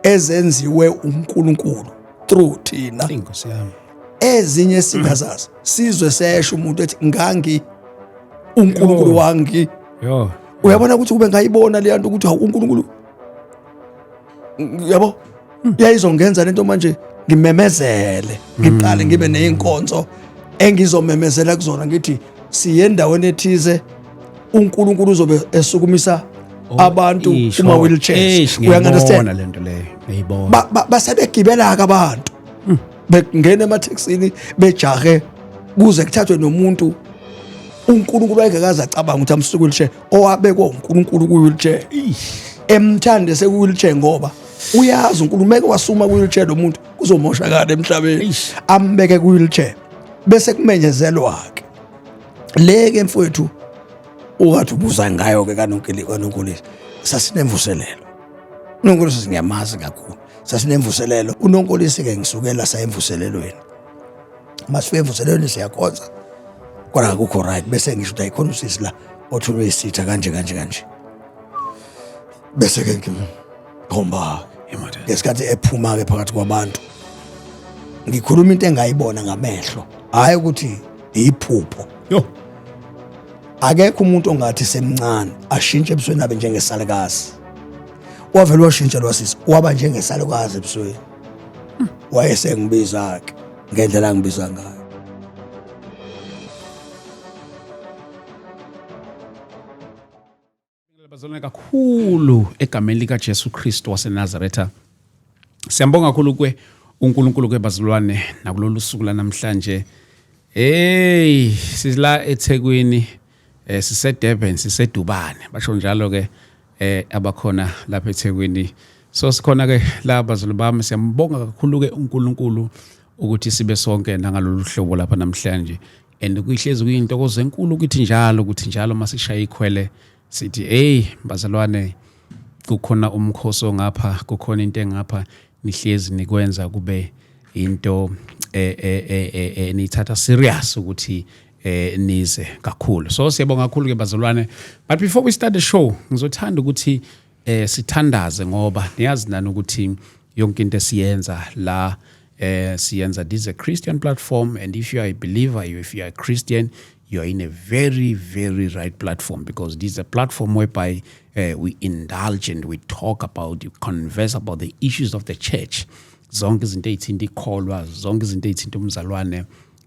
Ezenziwe uNkulunkulu through thina. Inkosi yami. Ezinye singazazi, sizwe sesho umuntu ethi ngangi uNkulunkulu wangi. Yo. Uyabona ukuthi kube ngayibona le nto ukuthi hawu uNkulunkulu, yabo, yayizongenza lento manje ngimemezele, ngiqale ngibe neyinkonzo engizomemezela kuzona, ngithi siye endaweni ethize, uNkulunkulu uzobe esukumisa abantu kuma wheelchairs. You understand lento leyo? Ngiyibona. Basebegibela ke abantu, bengena emathekisini, bejahe kuze kuthathwe nomuntu uNkulunkulu wayengakaze acabanga ukuthi amsuke wheelchair, owabekwa uNkulunkulu ku wheelchair, emthande seku wheelchair, ngoba uyazi uNkulunkulu meke wasuma ku wheelchair lo muntu kuzomoshakala emhlabeni, ambeke ku wheelchair bese kumenyezelwa ke. Le ke mfowethu ukade ubuza ngayo ke kaNonkili, kaNonkolisi sasinemvuselelo. UNonkolisi ngiyamazi kakhulu, sasinemvuselelo uNonkolisi ke. Ngisukela sayemvuselelweni, masifike emvuselelweni siyakhonza, kodwa akukho right. Bese ngisho ukuthi ayikhona usisi la othunywe isitha kanje kanje kanje, bese ke ngimkhomba ngesikhathi ephuma ke phakathi kwabantu. Ngikhuluma into engayibona ngamehlo, hayi ukuthi iphupho. Yo. Akekho umuntu ongathi semncane ashintshe ebusweni abe njengesalukazi. Wavele washintsha lwasisi, waba njengesalukazi ebusweni. Wayesengibiza ke ngendlela angibiza ngayo. Bazalwane kakhulu egameni lika Jesu Kristu waseNazaretha. Siyambonga kakhulu kwe uNkulunkulu ke bazalwane nakulolu suku lanamhlanje. Hey, sila eThekwini, sise Durban, sise Dubane. Basho njalo ke abakhona lapha eThekwini. So sikhona ke la bazalwane bami, siyambonga kakhulu ke uNkulunkulu ukuthi sibe sonke nangalolu hlobo lapha namhlanje. And kuyihlezi kuyintokozo enkulu ukuthi njalo, ukuthi njalo masishaya ikhwele sithi, hey bazalwane, kukhona umkhosi ongapha, kukhona into engapha, nihlezi nikwenza kube into nithatha serious ukuthi nize kakhulu. So siyabonga kakhulu ke bazalwane, but before we start the show ngizothanda ukuthi sithandaze, ngoba niyazi nani ukuthi yonke into esiyenza la siyenza, this is a Christian platform, and if you are a believer, if you are a Christian, you are in a very very right platform, because this is a platform whereby we indulge and we talk about, we converse about the issues of the church, zonke izinto ey'thinta ikholwa, zonke izinto ey'thinta umzalwane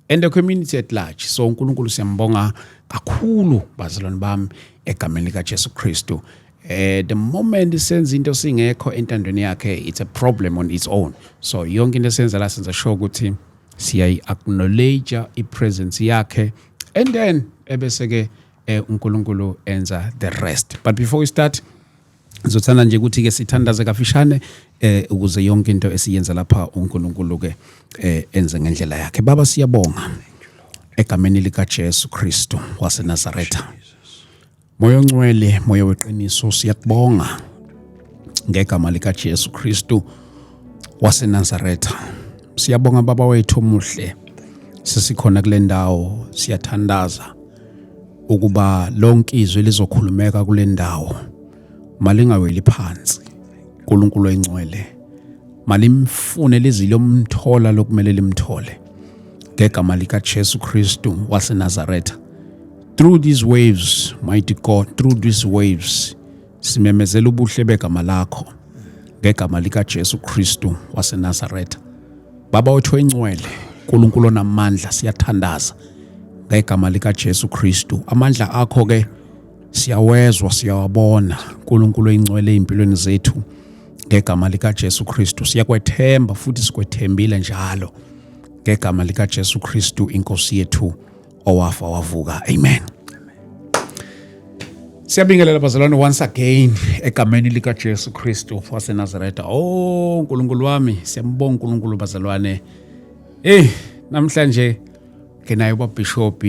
and the community at large. So uNkulunkulu siyambonga kakhulu bazalwane bami egameni likaJesu Kristu. The moment senza into singekho entandweni yakhe, it's a problem on its own. So yonke into esenza la, senza sure ukuthi siyayi acknowledge i-presence yakhe, and then ebese ke uNkulunkulu enza the rest. But before we start, ngizothanda nje ukuthi ke sithandaze kafishane ukuze yonke into esiyenza lapha uNkulunkulu ke enze ngendlela yakhe. Baba, siyabonga egameni lika Jesu Kristu waseNazaretha. Moya oNgcwele, moya weqiniso, siyakubonga ngegama lika Jesu Kristu waseNazaretha. Siyabonga baba wethu omuhle, sesikhona kule ndawo, siyathandaza ukuba lonke izwi lizokhulumeka kule ndawo malingaweli phansi. uNkulunkulu oyingcwele, malimfune lize liyomthola lokumele limthole ngegama lika Jesu Kristu waseNazaretha. Through these waves, mighty God, through these waves simemezela ubuhle begama lakho ngegama lika Jesu Kristu waseNazaretha. Baba wethu oyingcwele, uNkulunkulu onamandla, siyathandaza ngegama lika Jesu Kristu. Amandla akho ke siyawezwa, siyawabona, uNkulunkulu oyingcwele, ezimpilweni zethu ngegama lika Jesu Kristu. Siyakwethemba futhi sikwethembile njalo ngegama lika Jesu Kristu inkosi yethu, owafa wavuka. Amen. Siyabingelela bazalwane once again egameni lika Jesu Kristu waseNazaretha. Oh uNkulunkulu wami, siyambonga uNkulunkulu bazalwane. Hey, namhlanje ke naye uBishop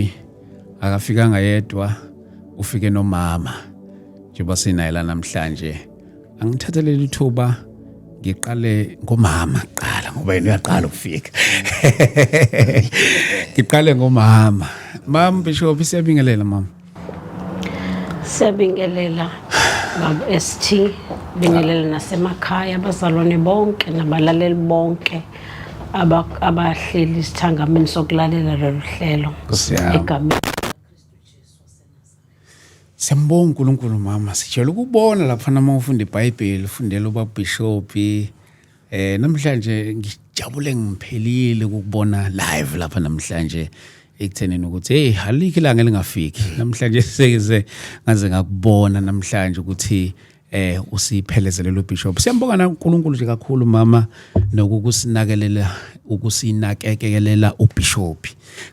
akafikanga yedwa, ufike nomama. Njengoba sinaye la namhlanje, angithathelele ithuba ngiqale ngomama kuqala, ngoba yena uyaqala ukufika. Ngiqale ngomama. Mam Bishop, siyabingelela mama. Siyabingelela. Baba ST, bingelele nasemakhaya abazalwane bonke nabalaleli bonke abahleli isithangamini sokulalela lolu hlelo. Egameni Siyambonga uNkulunkulu mama, sijwayele ukubona lapha uma ufunda iBhayibheli, ufundela ubabhishophi. Namhlanje ngijabule ngiphelile ukubona live lapha namhlanje ekuthenini ukuthi hey, alikho ilanga elingafiki. Namhlanje sekuze ngaze ngakubona namhlanje ukuthi usiphelezelele uBishop. Siyambonga na uNkulunkulu nje kakhulu mama nokukusinakelela, ukusinakekelela uBishop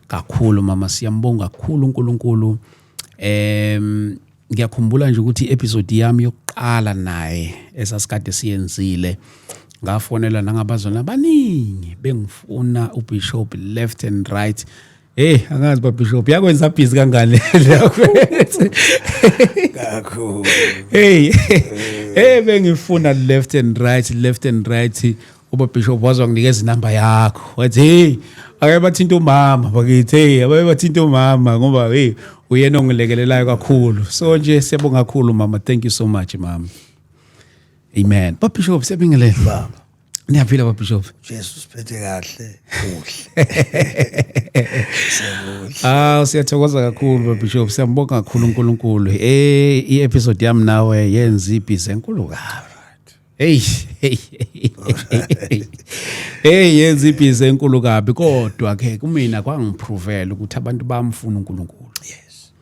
kakhulu mama, siyambonga kakhulu uNkulunkulu. Ngiyakhumbula nje ukuthi i-episode yami yokuqala naye esasikade siyenzile, ngafonela nangabazona abaningi bengifuna uBishop left and right. Hey, angazi ba Bishop yakwenza busy kangani kakhulu. Hey, hey, bengifuna left and right, left and right. Uba Bishop waze wanginikeza inamba yakho, wathi hey, ake bathinta umama bakithi, hey, abaye bathinta umama ngoba hey, uyena ongilekelelayo kakhulu. So nje siyabonga kakhulu mama, thank you so much mama. Amen. Ba Bishop, siyabingelela. Baba. Niyaphila ba Bishop? Jesu siphethe kahle, kuhle. Siyabonga. Ah, siyathokoza kakhulu ba Bishop, siyambonga kakhulu uNkulunkulu. I-episode yami nawe yenza ibhizi enkulu kabi. Hey, hey, hey, yenza ibhizi enkulu kabi, kodwa ke kumina kwangiprovela ukuthi abantu bamfuna uNkulunkulu. Yes.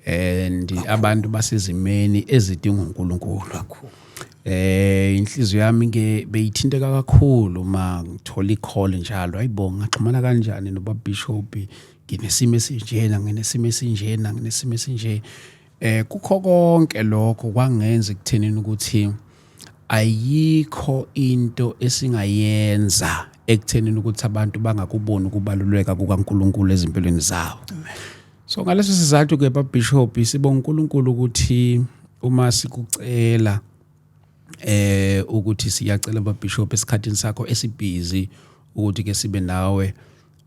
And abantu basezimeni ezidinga uNkulunkulu. Kakhulu. Inhliziyo yami ke beyithinteka kakhulu uma ngithola i-call njalo, hayibo, ngaxhumana kanjani noba Bishop, nginesimo esinjena, nginesimo esinjena, nginesimo esinje. Kukho konke lokho kwangenza ekuthenini ukuthi ayikho into esingayenza ekuthenini ukuthi abantu bangakuboni ukubaluleka kukaNkulunkulu ezimpilweni zabo. So ngaleso sizathu ke ba Bishop, sibonga uNkulunkulu ukuthi uma sikucela ukuthi siyacela ba Bishop esikhathini sakho esibhizi ukuthi ke sibe nawe,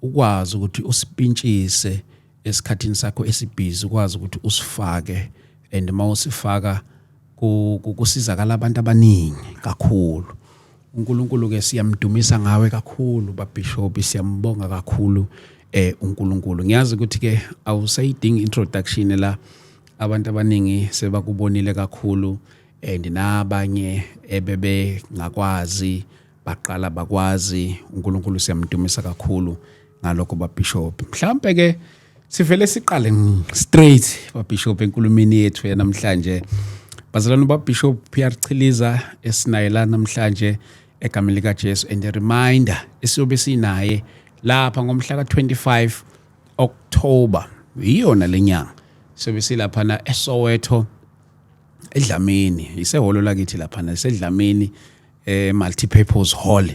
ukwazi ukuthi usipintshise esikhathini sakho esibhizi, ukwazi ukuthi usifake, and mawusifaka kusizakala abantu abaningi kakhulu. uNkulunkulu ke siyamdumisa ngawe kakhulu ba Bishop, siyambonga kakhulu uNkulunkulu. Ngiyazi ukuthi ke awusayidingi introduction la, abantu abaningi sebakubonile kakhulu and nabanye ebebengakwazi baqala bakwazi. uNkulunkulu siyamdumisa kakhulu ngalokho ba Bishop. Mhlambe ke sivele siqale straight ba Bishop enkulumeni yethu yanamhlanje. Bazalwane, ba Bishop PR Chiliza esinaye la namhlanje egameni lika Jesu, and a reminder esiyobe sinaye lapha ngomhla ka25 October, iyona lenyanga, siyobe silapha na eSoweto eDlamini, isehholo lakithi lapha na eseDlamini, Multi-purpose Hall,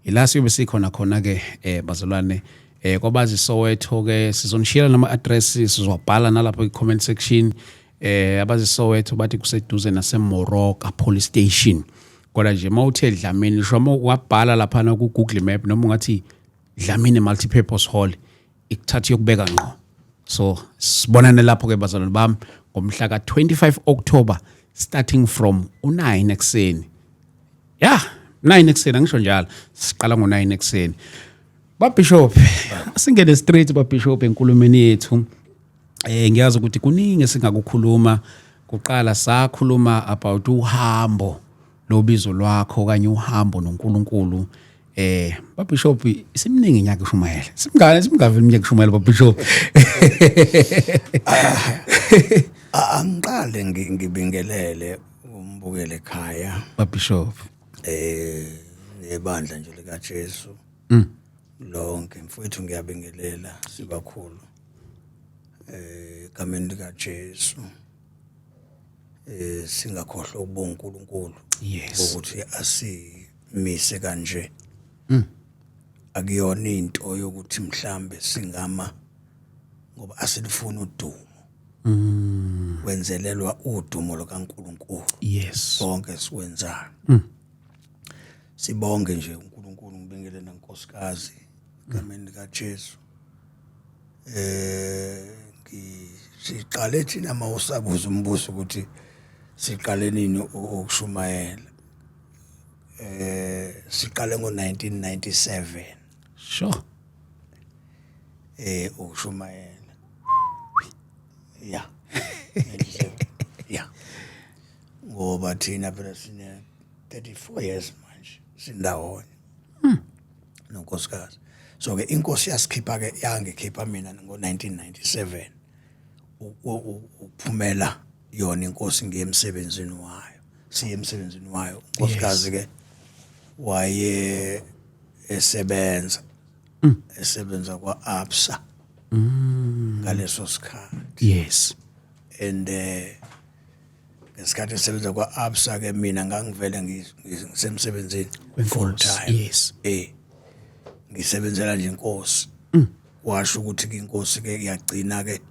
ila siyobe sikhona khona ke bazalwane. Kwabazi Soweto ke sizonishiyela nama address, sizowabhala nalapho i comment section. Abazi Soweto bathi kuseduze nase Moroka Police Station, kodwa nje mawuthe Dlamini, sho wabhala lapha ku Google Map noma ungathi Dlamini Multi-purpose Hall, ikuthatha yokubeka ngqo. So sibonane lapho ke bazalwane bami ngomhla ka25 October, starting from u9 ekuseni. Ya, 9 ekuseni, angisho njalo, siqala ngo9 ekuseni. Ba Bishop, singene straight ba Bishop enkulumeni yethu. Ngiyazi ukuthi kuningi esingakukhuluma. Kuqala sakhuluma about uhambo lobizo lwakho okanye uhambo noNkulunkulu. Ba Bishop, simningi inyaka ushumayela, simngane simngave iminyaka ushumayela ba Bishop? Angiqale ngibingelele umbukele ekhaya. Ba Bishop. Nebandla nje lika Jesu lonke, mfowethu, ngiyabingelela sibakhulu egameni lika Jesu. Singakhohlwa ukubonga uNkulunkulu ukuthi asimise kanje. Akuyona into yokuthi mhlambe singama ngoba asilifuni udumo, wenzelelwa udumo lukaNkulunkulu konke sikwenzayo. Sibonge nje uNkulunkulu, ngibingele nenkosikazi egameni lika Jesu. Ngisiqale thina mawusabuza umbuzo ukuthi Siqale nini ukushumayela? Siqale ngo-1997. Ukushumayela, yeah, 97, yeah, ngoba thina phela sine 34 years manje sindawonye nonkosikazi. So ke inkosi yasikhipha ke, yangikhipha mina ngo-1997 ukuphumela yona inkosi, ngiye emsebenzini wayo, siye emsebenzini wayo. Unkosikazi ke waye esebenza kwa-Absa ngaleso sikhathi. And ngesikhathi esebenza kwa-Absa ke, mina ngangivele ngisemsebenzini full time. Ngisebenzela nje inkosi. Washo ukuthi ke inkosi ke iyagcina ke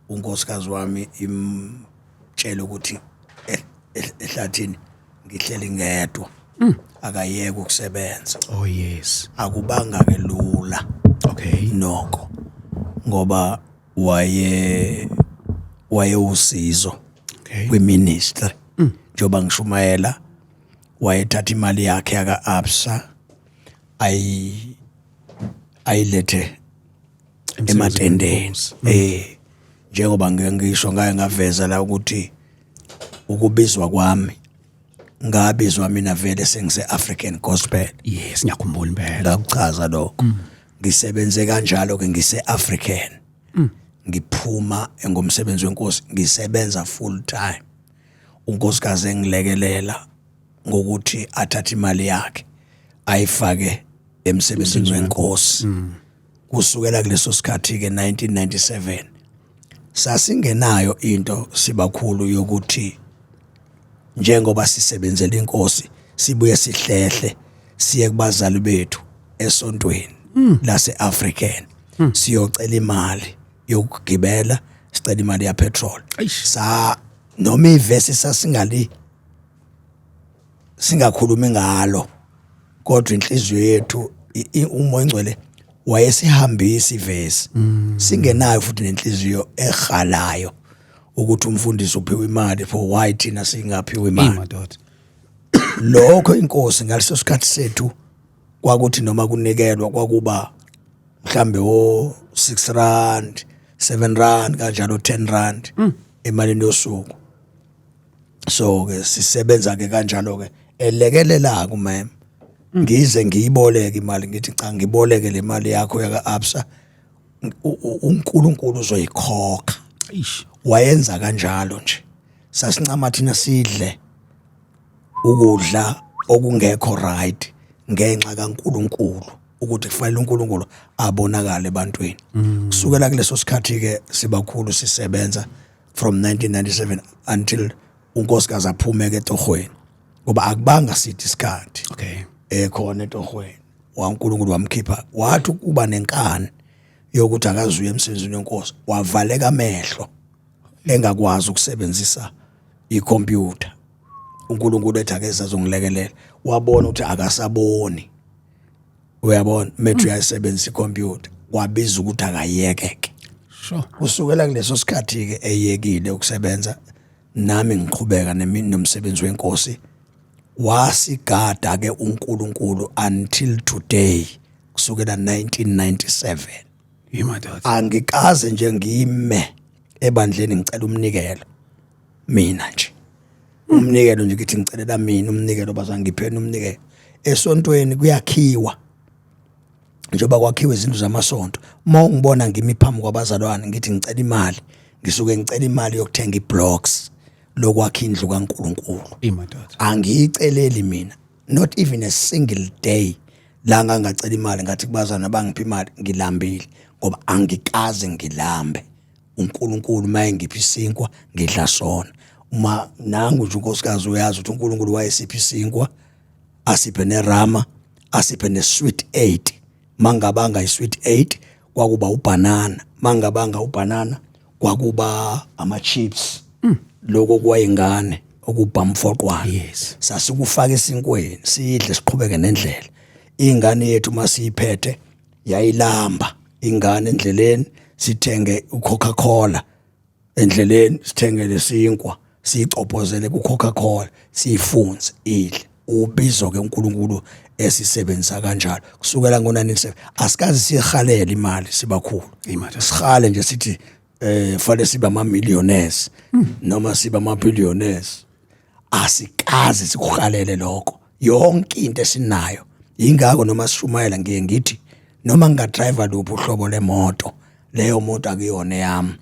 unkosikazi wami imtshela ukuthi ehlathini ngihleli ngedwa, akayeke ukusebenza. Oh yes. Akubanga ke lula noko, ngoba waye usizo kwiministry. Njengoba ngishumayela, wayethatha imali yakhe yaka Absa ayilethe ematendeni. Njengoba ngike ngisho, ngaye ngaveza la ukuthi ukubizwa kwami, ngabizwa mina vele sengise African Gospel. Yes, ngiyakhumbula impela. Ngakuchaza lokho. Ngisebenze kanjalo ke ngise African, ngiphuma ngomsebenzi wenkosi, ngisebenza full time, unkosikazi engilekelela ngokuthi athathe imali yakhe ayifake emsebenzini wenkosi. Kusukela kuleso sikhathi ke, 1997, sasingenayo into sibakhulu yokuthi njengoba sisebenzela inkosi sibuye sihlehle siye kubazali bethu esontweni lase African siyocela imali yokugibela, sicela imali ya petrol. Eish. Sa noma ivesi sasingali singakhulumi ngalo, kodwa inhliziyo yethu uMoya oNgcwele wayesihambisa ivesi, singenayo futhi nenhliziyo ehalayo ukuthi umfundisi uphiwe imali, for why thina singaphiwe imali? Madoda. Lokho inkosi ngaleso sikhathi sethu kwakuthi noma kunikelwa kwakuba mhlambe o 6 rand, 7 rand kanjalo, 10 rand emalini yosuku. So ke sisebenza ke kanjalo ke, elekelela kumema ngize ngiyiboleke imali, ngithi cha, ngiboleke le mali yakho yaka Absa, uNkulunkulu uzoyikhokha. Eish. Wayenza kanjalo nje. Sasincama thina sidle ukudla okungekho right ngenxa kaNkuluNkulu, ukuthi kufanele uNkulunkulu abonakale ebantwini. Kusukela kuleso sikhathi ke sibakhulu sisebenza from 1997 until unkosikazi aphume ke etohweni, ngoba akubanga sithi isikhathi ekhona etohweni, waNkulunkulu wamkhipha, wathi ukuba nenkani yokuthi akazuye emsebenzini wenkosi, wavaleka amehlo engakwazi ukusebenzisa ikhompyutha. uNkulunkulu ethi ake sazongilekelela, wabona ukuthi akasaboni, uyabona, methu uyayisebenzisa ikhompyutha, kwabiza ukuthi akayekeke. Kusukela kuleso sikhathi ke eyekile ukusebenza, nami ngiqhubeka nomsebenzi wenkosi. Wasigada ke uNkulunkulu until today, kusukela 1997. Madoda. Angikaze nje ngime ebandleni ngicela umnikelo mina nje, umnikelo nje ngithi ngicelela mina umnikelo, bazangipheni umnikelo. Esontweni kuyakhiwa, njengoba kwakhiwe izindlu zamasonto, uma ungibona ngimi phambi kwabazalwane ngithi ngicela imali, ngisuke ngicela imali yokuthenga iblocks lokwakha indlu kaNkuluNkulu. Madoda. Angiyiceleli mina, not even a single day la ngangacela imali ngathi kubazana bangipha imali ngilambile, ngoba angikaze ngilambe. uNkulunkulu maye ngipha isinkwa ngidla sona. Uma nangu nje unkosikazi uyazi ukuthi uNkulunkulu wayesipha isinkwa, asiphe nerama, asiphe nesweet 8. Mangabanga isweet 8 kwakuba ubanana, mangabanga ubanana kwakuba ama chips, lokho kwayingane okubhamfoqwana. Sasikufaka esinkweni sidle, siqhubeke nendlela. Ingane yethu masiyiphethe yayilamba ingane endleleni, sithenge uCoca-Cola endleleni, sithenge lesinkwa. Siyicobhozele ku Coca-Cola, siyifunze idle. Ubizo ke uNkulunkulu esisebenzisa kanjalo kusukela ngo-1997 asikaze sihalele imali sibakhulu. Sihale nje sithi fanele sibe ama millionaires noma sibe ama billionaires. Asikaze sikuhalele lokho. Yonke into esinayo, ingakho noma sishumayela ngiye ngithi noma ngingadrive luphi uhlobo lemoto, leyo moto akuyona yami,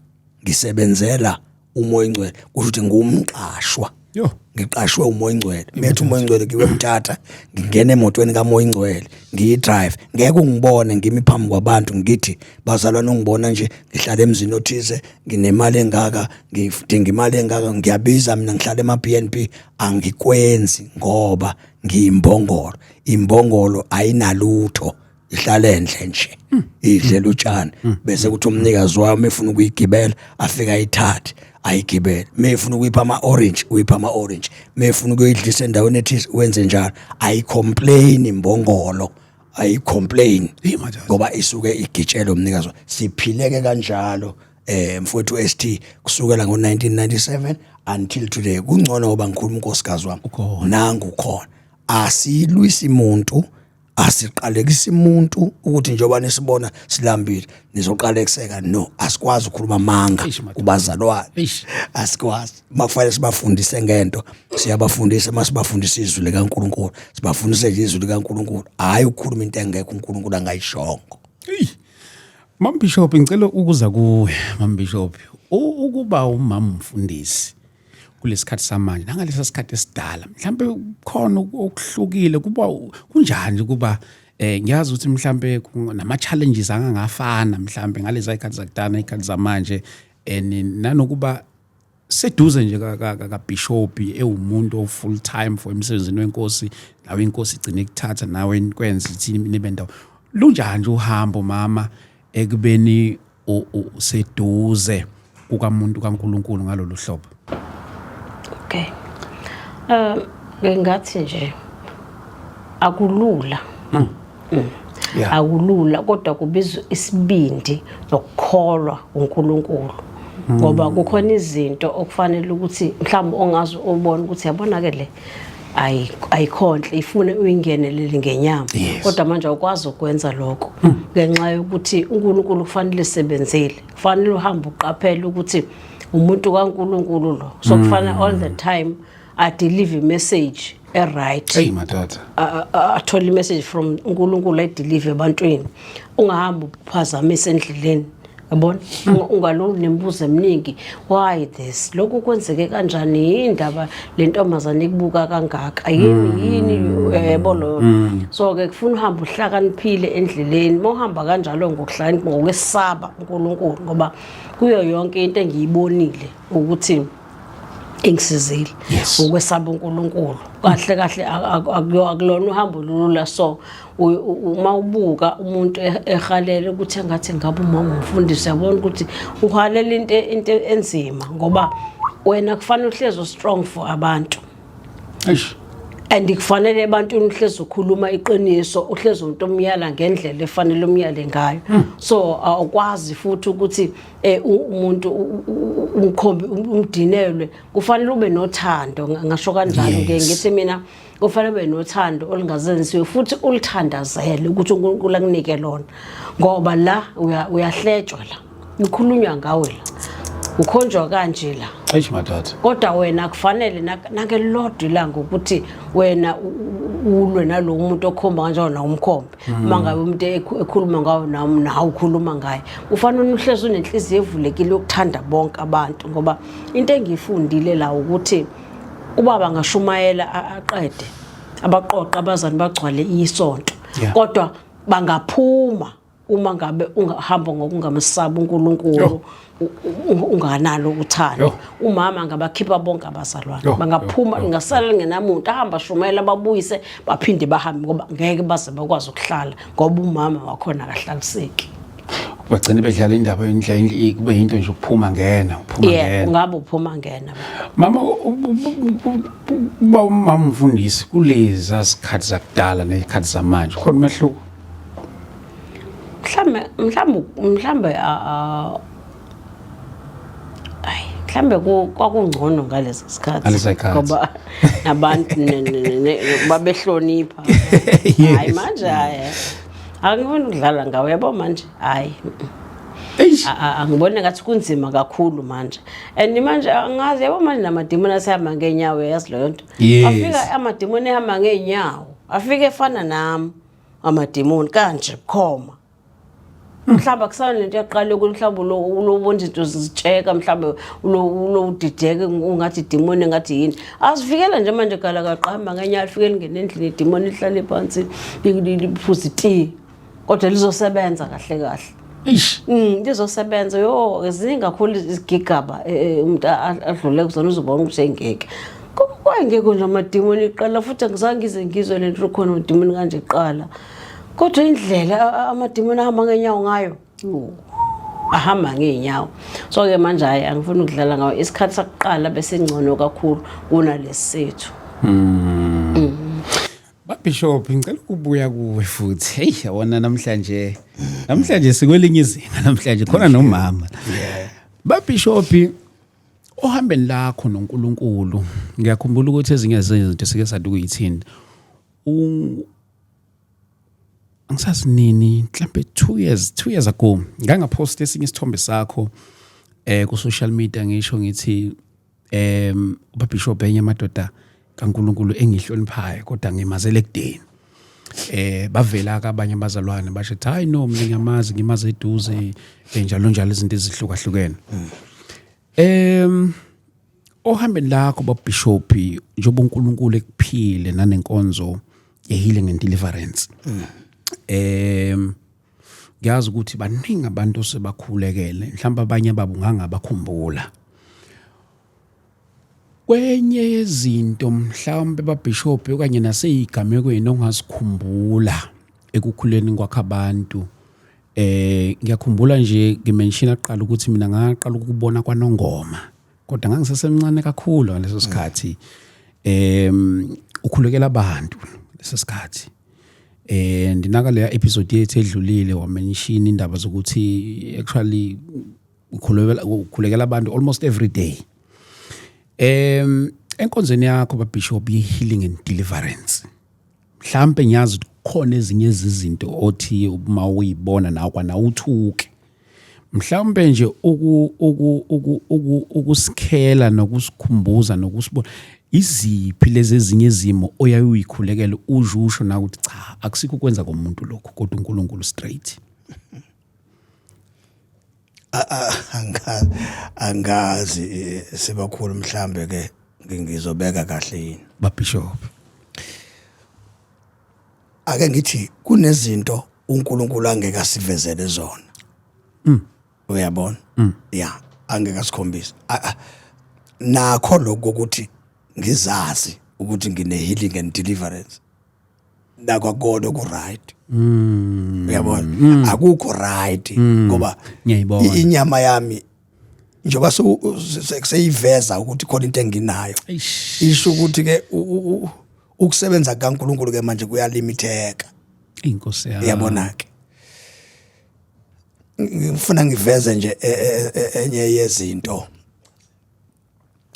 ngisebenzela uMoya Ingcwele. Kusho ukuthi ngumqashwa. Yo. Ngiqashwe uMoya Ingcwele. Methu uMoya Ingcwele ngiwemthatha, ngingena emotweni kaMoya Ingcwele, ngiyidrive. Ngeke ungibone ngimi phambi kwabantu ngithi bazalwane ungibona nje ngihlala emzini othize, nginemali engaka, ngidinga imali engaka, ngiyabiza mina ngihlala ema BNB. Angikwenzi ngoba ngiyimbongolo. Imbongolo ayinalutho, ihlala endle nje idlela utshani, bese kuthi umnikazi wayo mefuna ukuyigibela afika ayithathe ayigibele, mefuna ukuyipha ama orange uyipha ama orange, mefuna ukuyidlisa endaweni ethize wenze njalo. Ayicomplain imbongolo, ayicomplain Hey, madoda. ngoba isuke igitshelwe umnikazi wayo. Siphileke kanjalo mfowethu ST kusukela ngo1997 until today. Kungcono ngoba ngikhuluma unkosikazi wami Ukhona. nangu khona. Asilwisi umuntu, asiqalekisi umuntu ukuthi njengoba nisibona silambile nizoqalekiseka. No, asikwazi ukukhuluma amanga Eish, madoda. kubazalwane. Eish. Asikwazi. Makufanele sibafundise ngento, siyabafundisa. Masibafundisa izwi likaNkuluNkulu, sibafundise nje izwi likaNkuluNkulu, hayi ukukhuluma into engekho uNkulunkulu angayishongo. Eyi. Mam Bishop, ngicela ukuza kuwe Mam Bishop. Ukuba umama umfundisi kulesikhathi samanje nangalesa sikhathi esidala, mhlambe khona okuhlukile, kuba kunjani kuba ngiyazi ukuthi mhlambe nama challenges angangafana mhlambe ngalezi ikhathi zakudala nezikhathi zamanje, and nanokuba seduze nje ka bishop ewumuntu o full time for emsebenzini wenkosi, nawe inkosi igcine ikuthatha nawe kwenza ithi nibe ndawo. Lunjani nje uhambo mama ekubeni seduze kukamuntu kaNkuluNkulu ngalolu hlobo? Okay. Ngingathi nje akulula. Akulula, kodwa kubizwa isibindi nokukholwa uNkulunkulu. Ngoba kukhona izinto okufanele ukuthi mhlawumbe ongazi ubone ukuthi yabona ke le ayikhonhle, ifune uyingenelele ngenyama. Kodwa manje awukwazi ukwenza lokho ngenxa yokuthi uNkulunkulu kufanele sebenzele, kufanele uhambe uqaphele ukuthi umuntu kaNkulunkulu lo, so kufanele all the time a deliver message e right. Hey madoda. Athole i-message from uNkulunkulu, ayideliver ebantwini. Ungahamba uphazamise endleleni, yabona, ungaloku nemibuzo eminingi, why this, lokhu kwenzeke kanjani, indaba le ntombazane ikubuka kangaka yini yini, yebo lo. So ke kufuna uhambe uhlakaniphile endleleni. Mawuhamba kanjalo ngokuhlakanipha, ngokwesaba uNkulunkulu, ngoba kuyo yonke into engiyibonile ukuthi ingisizile ukwesaba uNkulunkulu. Kahle kahle akulona uhambo lula. So uma ubuka umuntu ehalela ukuthi engathi ngabe umama umfundisi, yabona ukuthi uhalela into enzima, ngoba wena kufanele uhlezi strong for abantu. Eish. And kufanele ebantwini uhlezi ukhuluma iqiniso, uhlezi umuntu omyala ngendlela efanele umyale ngayo. So awukwazi futhi ukuthi umuntu umkhombi umdinelwe. Kufanele ube nothando, ngasho kanjalo ke. Ngithi mina kufanele ube nothando olungazenziwe futhi ulithandazele ukuthi uNkulunkulu akunike lona, ngoba la uyahletshwa, la kukhulunywa ngawe, la ukhonjwa kanje la. Eish madoda. Kodwa wena kufanele nakelilodwa ilanga ukuthi wena ulwe nalowo muntu okhomba kanjalo, nawe umkhombe. Uma ngabe umuntu ekhuluma ngawe, nawe ukhuluma ngaye. Kufanele uhlezi unenhliziyo evulekile yokuthanda bonke abantu, ngoba into engiyifundile la ukuthi ubaba angashumayela aqede, abaqoqa abazali bagcwale isonto, kodwa bangaphuma uma ngabe ungahamba ngokungamsaba uNkulunkulu, unganalo uthando. Umama angabakhipha bonke abazalwane, bangaphuma, ngasala ngenamuntu, ahamba shumayela, babuyise, baphinde bahambe, ngoba ngeke baze bakwazi ukuhlala ngoba umama wakhona akahlaliseki. Bagcine bedlala indaba endle, kube into nje ukuphuma ngena, uphuma ngena. Ungabe uphuma ngena. Mama, uba umama umfundisi kulezi sikhathi zakudala nezikhathi zamanje, khona umehluko? Mhlambe, mhlambe, mhlambe, ayi. Mhlambe kwakungcono ngaleso sikhathi. Ngaleso sikhathi. Ngoba nabantu babehlonipha. Hayi manje, hayi. Angifuni ukudlala ngawe, yabo manje. Hayi. Eish. Angiboni ngathi kunzima kakhulu manje. And manje angazi, yabo manje namadimoni asehamba ngeenyawo, yazi leyo nto. Yes. Afika amadimoni ehamba ngeenyawo. Afike efana nami amadimoni kanje bukhoma. Mhlawumbe akusana lento yaqala ukuthi mhlawumbe lo ubona izinto zitsheka, mhlawumbe lo udideke ungathi idimoni, ngathi yini. Azifikela nje manje gala kaqhamba ngenyawo, lifike lingene endlini idimoni, lihlale phansi, liphuze itiye. Kodwa lizosebenza kahle kahle. Eish. Lizosebenza yo, ziningi kakhulu izigigaba umuntu adlule kuzona, uzobona ukuthi engeke. Kwayengekho nje amadimoni iqala, futhi angizange ngize ngizwe lento khona amadimoni kanje iqala. Kodwa indlela amadimoni ahamba ngenyawo ngayo, yo, ahamba ngeenyawo. So ke manje hayi, angifuni ukudlala ngawo. Isikhathi sakuqala besingcono kakhulu kunalesi sethu. Babishop, ngicela ukubuya kuwe futhi. Hey, yabona namhlanje sikwelinye izinga namhlanje khona nomama. Babishop, ohambeni lakho noNkulunkulu, ngiyakhumbula ukuthi ezinye zezinto sike sathi ukuyithinta. Angisazi nini, mhlambe 2 years ago, ngangapost esinye isithombe sakho ku social media, ngisho ngithi uBishop enye amadoda kaNkulunkulu engihloniphayo, kodwa ngimazele ekudeni. Bavela ke abanye abazalwane basho ukuthi hayi no, mina ngiyamazi, ngimazi eduze, njalo njalo, izinto ezihlukahlukene. Ohambeni lakho babishop, njengoba uNkulunkulu ekuphile nanenkonzo ye-healing and deliverance, ngiyazi ukuthi baningi abantu osebakhulekele, mhlawumbe abanye babo ngangabakhumbula. Kwenye yezinto mhlawumbe babishop okanye naseyigamekweni ongazikhumbula ekukhuleni kwakho abantu, ngiyakhumbula nje ngimention aqala ukuthi mina ngaqala ukubona kwaNongoma, kodwa ngangisesemncane kakhulu ngaleso sikhathi, ukhulekela abantu leso sikhathi. Ndinaka leya episode yethu edlulile, wamention indaba zokuthi actually ukhulekela abantu almost every day. Enkonzweni yakho babishop ye healing and deliverance, mhlambe ngiyazi ukuthi kukhona ezinye izinto othi uma uyibona nawe kwana uthuke, mhlawumbe nje uku uku uku uku ukusikhela nokusikhumbuza nokusibona, iziphi lezi ezinye izimo oyaye uyikhulekela ujusho na ukuthi cha, akusikho ukwenza komuntu lokhu, kodwa uNkulunkulu straight? Angazi, sibakhulu, mhlambe ke ngizobeka kahle yini. Babishop. Ake ngithi kunezinto uNkulunkulu angeke asivezele zona, uyabona, ya, angeke asikhombise. Nakho lokho ukuthi ngizazi ukuthi ngine healing and deliverance, nakho akona ku right, uyabona, akukho right ngoba Ngiyayibona. inyama yami njengoba seyiveza ukuthi khona into enginayo, Eish. isho ukuthi ke ukusebenza kaNkulunkulu ke manje kuyalimitheka. Inkosi yami. Uyabona ke, ngifuna ngiveze nje enye yezinto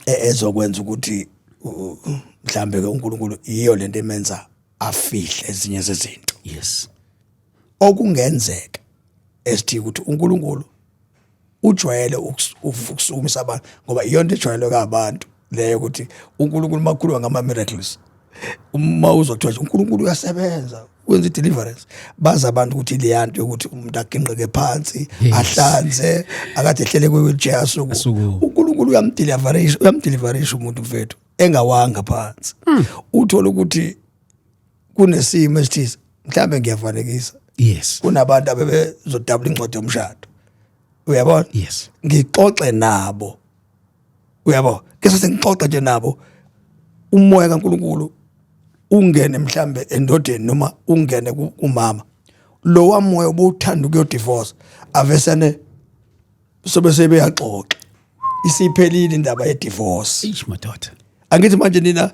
ezokwenza ukuthi mhlambe ke uNkulunkulu iyo lento emenza afihle ezinye zezinto okungenzeka esithi ukuthi uNkulunkulu ujwayele ukusukumisa abantu, ngoba iyonto ejwayelwe abantu leyo ukuthi uNkulunkulu makhuluma ngama miracles, uma uzwa kuthiwa nje uNkulunkulu uyasebenza, wenza i-deliverance, bazi abantu ukuthi leyanto yokuthi umuntu aginqeke phansi, ahlanze, akade ehlele kwi-wheelchair, asukume. Asukume. uNkulunkulu uyamdeliverisha, uyamdeliverisha umuntu mfethu engawanga phansi. Uthola ukuthi kunesimo esithize, mhlambe ngiyafanekisa, kunabantu abebezodabula incwadi yomshado, uyabona, ngixoxe nabo, uyabo, ke sengixoxe nje nabo, umoya kaNkulunkulu ungene mhlambe endodeni noma ungene kumama lo wamoya obuthanda ukuyodivorce, avesane sobe sebeyaxoxa, isiphelile indaba yedivorce. Eish madoda. Angithi manje nina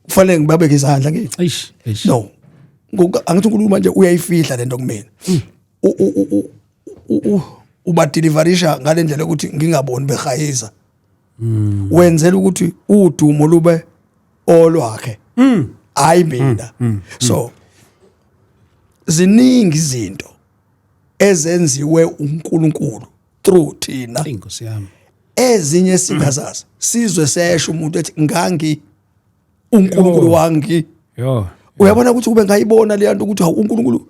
kufanele ngibabeke izandla, ngithi Eish, eish. no. Angithi uNkulunkulu manje uyayifihla lento kumina, ubadeliverisha ngalendlela ukuthi ngingaboni behayiza. Wenzela ukuthi udumo lube olwakhe, hayi mina. So ziningi izinto ezenziwe uNkulunkulu through thina. Inkosi yami. Ezinye singazazi, sizwe sesho umuntu ethi ngangi uNkulunkulu wangi. Uyabona ukuthi kube ngayibona le nto ukuthi hawu, uNkulunkulu,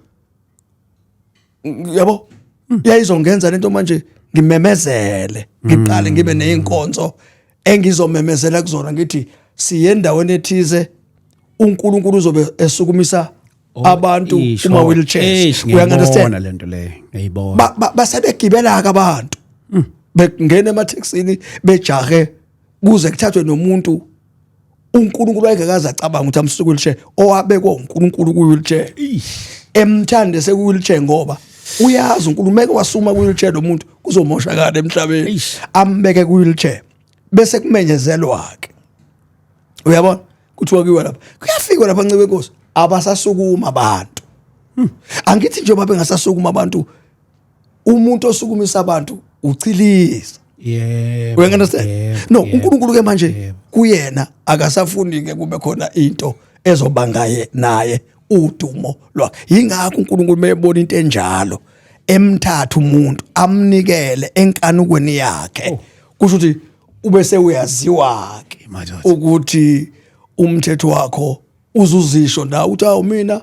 yabo, yayizongenza lento manje ngimemezele, ngiqale ngibe nezinkonzo engizomemezela kuzona, ngithi siye endaweni ethize, uNkulunkulu uzobe esukumisa abantu kuma wheelchairs. You understand lento leyo? Ngiyayibona. Basebegibela ke abantu, bengena emathekisini bejahe kuze kuthathwe nomuntu uNkulunkulu wayengakaze acabanga ukuthi amsuke wheelchair, owabekwa uNkulunkulu ku wheelchair, emthande seku wheelchair, ngoba uyazi uNkulunkulu meke wasuma ku wheelchair lo muntu kuzomoshakala emhlabeni. Ambeke ku wheelchair bese kumenyezelwa ke, uyabona, kuthiwa kuyiwa lapha, kuyafikwa lapha, ncebe inkosi, abasasukuma abantu. Angithi njengoba bengasasukuma abantu, umuntu osukumisa abantu uchilisa. You understand? No, uNkulunkulu ke manje kuyena akasafuni ke kube khona into ezobangaye naye udumo lwakhe. Yingakho uNkulunkulu mebona into enjalo emthatha umuntu amnikele enkanukweni yakhe. Kusho ukuthi ube sewuyaziwa ke Madoda. ukuthi umthetho wakho uzuzisho la uthi awu, mina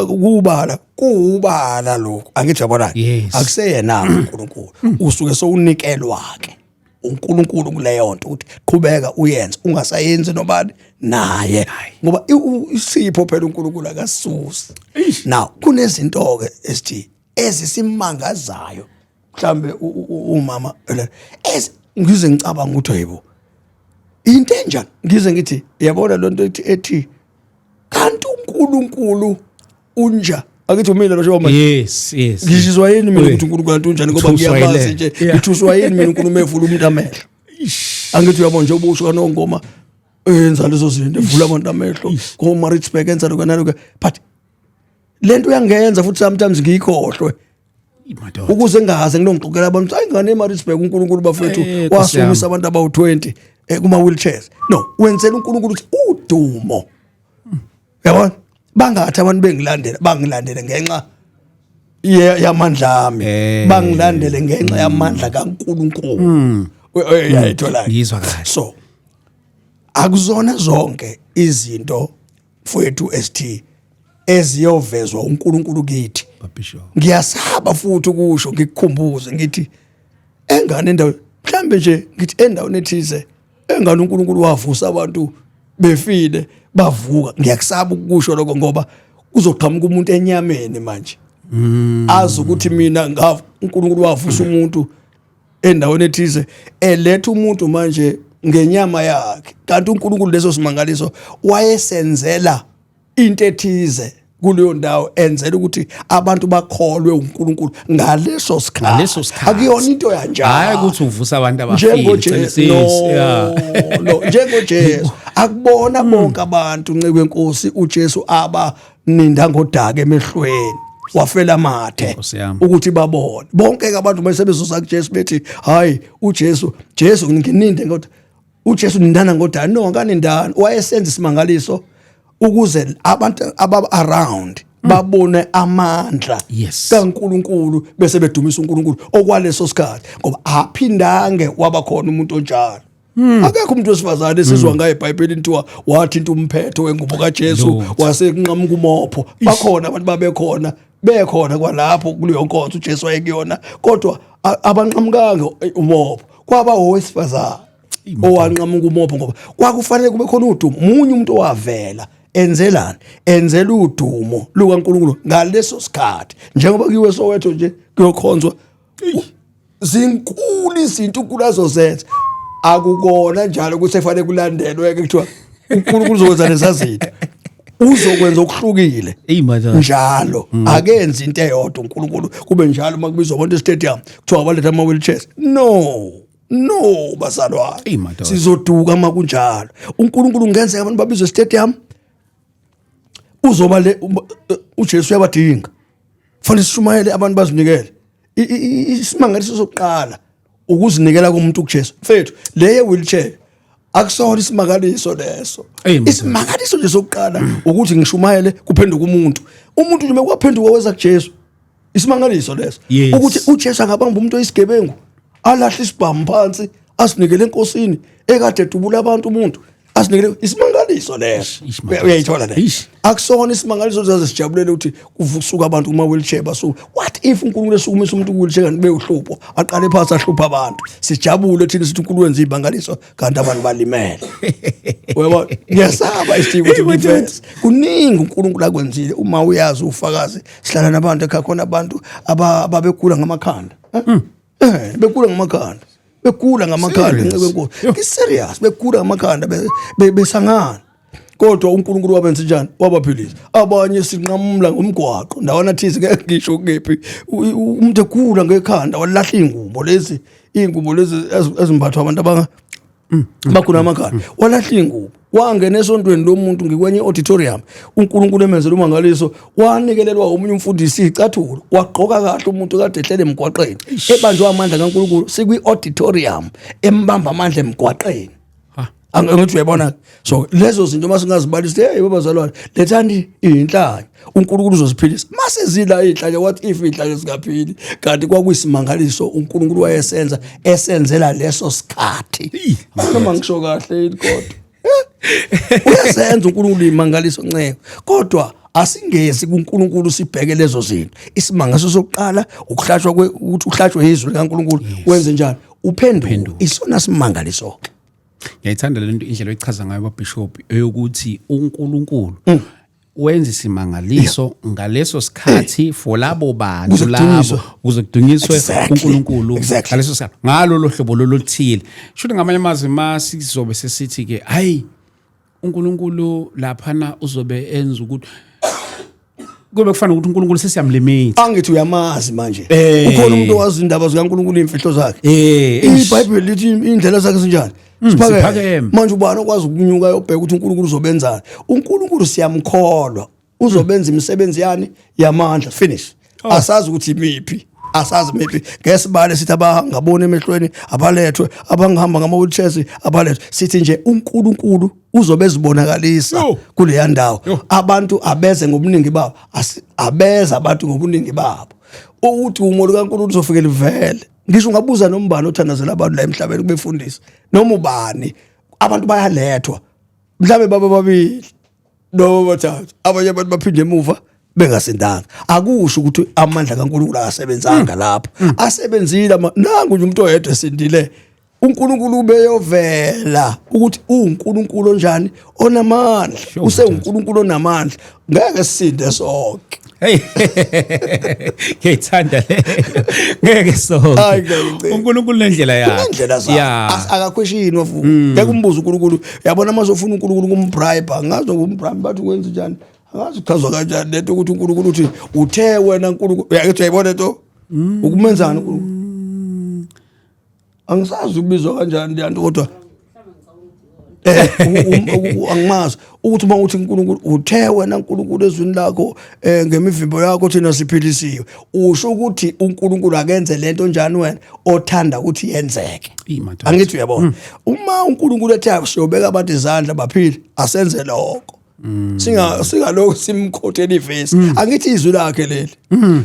kubala kuubala lokho, angithi yabona? Yes. Akuseyena uNkulunkulu, usuke sowunikelwa ke uNkulunkulu kuleyo nto ukuthi qhubeka uyenze, ungasayenzi nobani naye, ngoba isipho phela uNkulunkulu akasusi. Now kunezinto ke esithi ezisimangazayo, mhlambe umama ngize ngicabanga ukuthi hayibo, into enjani, ngize ngithi yabona lonto ethi kanti uNkulunkulu unja, akithi umina lo manje. Yes. Ngishizwa yini mina Ui. ukuthi uNkulunkulu kanti unjani, ngoba Uthuswa ngiyamazi yile. nje. Ngithuswa yini mina uNkulunkulu evula umuntu amehlo? Angithi uyabona nje ubusho kaNongoma enza lezo zinto, evula abantu amehlo ko Maritzburg, enza lokho nalokho, but lento uyangenza futhi sometimes ngiyikhohlwe. Madoda. Ukuze ngingaze ngilongixoxela abantu, hayi ngane eMaritzburg uNkulunkulu bafethu Nkosi wasukumisa yami. abantu abawu20 kuma wheelchairs. No, wenzela uNkulunkulu ukuthi udumo, yabona, bangathi abantu bengilandela, bangilandele ngenxa yamandla ami, bangilandele ngenxa yamandla kaNkulunkulu. Uyayithola? Ngizwa kahle. So akuzona zonke izinto mfowethu ST eziyovezwa uNkulunkulu kithi. Babisho. Ngiyasaba futhi ukusho, ngikukhumbuze ngithi engane endawo mhlambe nje, ngithi endaweni ethize engane uNkulunkulu wavusa abantu befile bavuka. Ngiyakusaba ukusho lokho ngoba kuzoqhamuka umuntu enyameni manje azi ukuthi mina uNkulunkulu wavusa umuntu endaweni ethize, eletha umuntu manje ngenyama yakhe, kanti uNkulunkulu leso simangaliso wayesenzela into ethize kuleyo ndawo, enzela ukuthi abantu bakholwe uNkulunkulu ngaleso sikhathi. Ngaleso sikhathi. Akuyona into yanjalo. Hayi ukuthi uvusa abantu abafile. NjengoJesu, Qinisisi, no, no, njengoJesu, akubona bonke abantu, nceke wenkosi, uJesu abaninda ngodaka emehlweni wafela amathe Nkosi yami. ukuthi babone bonke ke abantu bese bezoza kuJesu bethi hayi, uJesu, Jesu ngininde ngodaka, uJesu nindana ngodaka. No, kanindana, wayesenza isimangaliso ukuze abantu aba around babone amandla kaNkuluNkulu bese bedumisa uNkulunkulu okwaleso sikhathi, ngoba aphindange waba khona umuntu onjalo. Akekho umuntu wesifazane esizwa ngaye eBhayibhelini kuthiwa wathinta umphetho wengubo kaJesu Lutho. wasekunqamuka umopho. Bakhona abantu, babekhona, bekhona kwalapho kuleyo nkonzo uJesu wayekuyona, kodwa abanqamukanga umopho, kwaba owesifazane owanqamuka umopho, ngoba kwakufanele kube khona udumo, munye umuntu owavela enzelani, enzela udumo lukaNkulunkulu ngaleso sikhathi, njengoba kuyiwe Soweto nje kuyokhonzwa. Zinkulu izinto uNkulunkulu azozenza, akukona njalo ukuthi efanele kulandelwe ke, kuthiwa uNkulunkulu uzokwenza lezazinto, uzokwenza okuhlukile. Eyi madoda. Njalo akenzi into eyodwa uNkulunkulu kube njalo uma kubizwa abantu estadium kuthiwa abaletha ama wheelchairs. No, no, bazalwane. Eyi madoda. Sizoduka uma kunjalo. uNkulunkulu ngenzeka abantu babizwe estadium, uzoba le uJesu uyabadinga, fanele sishumayele, abantu bazinikele. Isimangaliso sokuqala Ukuzinikela komuntu kuJesu mfethu, leye wheelchair akusona isimangaliso leso. Ey, madoda. Isimangaliso nje sokuqala ukuthi ngishumayele kuphenduka umuntu, umuntu nje mekwaphenduka weza kuJesu, isimangaliso leso. Ukuthi uJesu angabamba umuntu oyisigebengu, alahle isibhamu phansi, asinikele enkosini ekade edubula abantu, umuntu asinikele, isimangaliso leso. Ish, madoda. Uyayithola le? Ish. Akusona isimangaliso zaze sijabulele ukuthi kuvusuka abantu kuma wheelchair basuka. What if uNkulunkulu esukumisa umuntu ku wheelchair kanti bewuhlupho, aqale phansi ahlupha abantu, sijabule thina sithi uNkulunkulu wenza izimangaliso kanti abantu balimele? Uyabona, ngiyasaba isithibo ukuthi ngiveze kuningi uNkulunkulu akwenzile. Uma uyazi ufakazi, sihlala nabantu ekhaya khona, abantu ababegula ngamakhanda, begula ngamakhanda, begula ngamakhanda. Serious? Inceku yenkosi, ngi-serious, begula ngamakhanda, besangana, kodwa uNkulunkulu wabenza njani? Wabaphilisa. Abanye sinqamula ngomgwaqo ndawana thize, ngeke ngisho kephi, umuntu egula ngekhanda, walahla ingubo lezi, ingubo lezi ezimbathwa abantu abanga bakhona amakhanda, walahla ingubo, wangena esontweni lomuntu ngikwenye auditorium. uNkulunkulu emenzela umangaliso, wanikelelwa omunye umfundisi icathulo, wagqoka kahle umuntu kade ehlele emgwaqeni, ebanjwe amandla kaNkulunkulu, sikwi auditorium, embamba amandla emgwaqeni. Ha. Angithi uyabona? So lezo zinto masingazibalisi, hey babazalwane, lethani inhlanya, uNkulunkulu uzoziphilisa. Mase zila inhlanya, what if inhlanya singaphili kanti kwakuyisimangaliso uNkulunkulu wayesenza, esenzela leso sikhathi? Eyi, Noma ngisho kahle yini, kodwa uyasenza uNkulunkulu imangaliso, nceko, kodwa asingezi kuNkulunkulu sibheke lezo zinto. Isimangaliso sokuqala ukuhlatshwa ukuthi uhlatshwe izwi likaNkulunkulu, wenze njani? Uphenduke. Isona simangaliso ke. Ngiyayithanda le nto, indlela oyichaza ngayo bishop, eyokuthi uNkulunkulu wenza isimangaliso ngaleso sikhathi for labo bantu Kuze kudunyiswe. labo, ukuze kudunyiswe uNkulunkulu ngaleso sikhathi, ngalolo hlobo loluthile. Shuthi ngamanye amazwi, ma sizobe sesithi ke hayi, uNkulunkulu laphana uzobe enza ukuthi kube kufana ukuthi uNkulunkulu sesiyamlimitha. Angithi uyamazi manje? Eh. Ukhona umuntu owazi indaba zikaNkulunkulu, imfihlo zakhe? Eh. IBhayibheli lithi indlela zakhe zinjani? Siphakeme. Manje ubani okwazi ukunyuka ayobheka ukuthi uNkulunkulu uzobenzani? uNkulunkulu siyamkholwa, uzobenza imisebenzi yani yamandla, finish. Asazi ukuthi imiphi, asazi imiphi. Ngesibale sithi abangaboni emehlweni abalethwe, abangihamba ngama wheelchairs abalethwe. Sithi nje uNkulunkulu uzobe ezibonakalisa Yo. kuleya ndawo. Yo. Abantu abeze ngobuningi babo. Abeza abantu ngobuningi babo, ukuthi umo lukaNkulunkulu uzofike livele. Ngisho ungabuza noma ubani othandazela abantu la emhlabeni, kubefundisa noma ubani, abantu bayalethwa, mhlawumbe baba babili noma bathathu, abanye abantu baphinde emuva bengasindanga. Akusho ukuthi amandla kaNkulunkulu akasebenzanga lapho, asebenzile. Nangu nje umuntu oyedwa esindile, uNkulunkulu ubeyovela ukuthi uNkulunkulu onjani, onamandla. UsewuNkulunkulu onamandla, ngeke sisinde sonke. Hey. Ngiyayithanda le. Ngeke sonke. Hayi, ngeke ngicela. uNkulunkulu nendlela yakhe. Unendlela zakhe. Akakhweshini wafu ngeke umbuze uNkulunkulu. Uyabona, uma uzofuna uNkulunkulu kumbribe, angazi ukumbribe bathi ukwenza njani, angazi kuchazwa kanjani lento ukuthi uNkulunkulu uthi uthe wena uNkulunkulu, uyakethi uyayibona lento, ukumenzani uNkulunkulu? Angisazi ukubizwa kanjani le nto, kodwa angimazi ukuthi uma uthi uNkulunkulu uthe wena uNkulunkulu ezwini lakho, ngemivimbo yakho thina siphilisiwe, usho ukuthi uNkulunkulu akenze lento njani wena othanda ukuthi yenzeke? Ey, madoda. Angithi uyabona, uma uNkulunkulu ethe siyobeka abantu izandla baphile, asenze lokho. Singalokhu simkhothela ivesi, angithi izwi lakhe leli.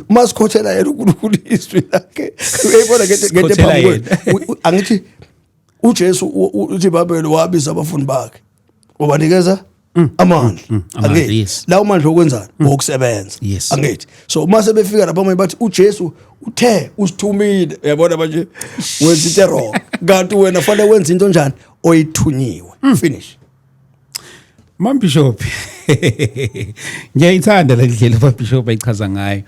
Uma sikhothela yena uNkulunkulu izwi lakhe, uyayibona ngento Sikhothela phambi kwethu. Angithi uJesu uthi iBhayibheli wabiza abafundi bakhe, wabanikeza amandla. Amandla, Angithi lawo mandla okwenzani? Wokusebenza. Angithi so uma sebefika lapha manje bathi uJesu uthe usithumile, uyabona manje wenza into wrong, kanti wena fanele wenze into njani oyithunyiwe, finish. Mam Bishop. Ngiyayithanda le ndlela uBaba Bishop ayichaza ngayo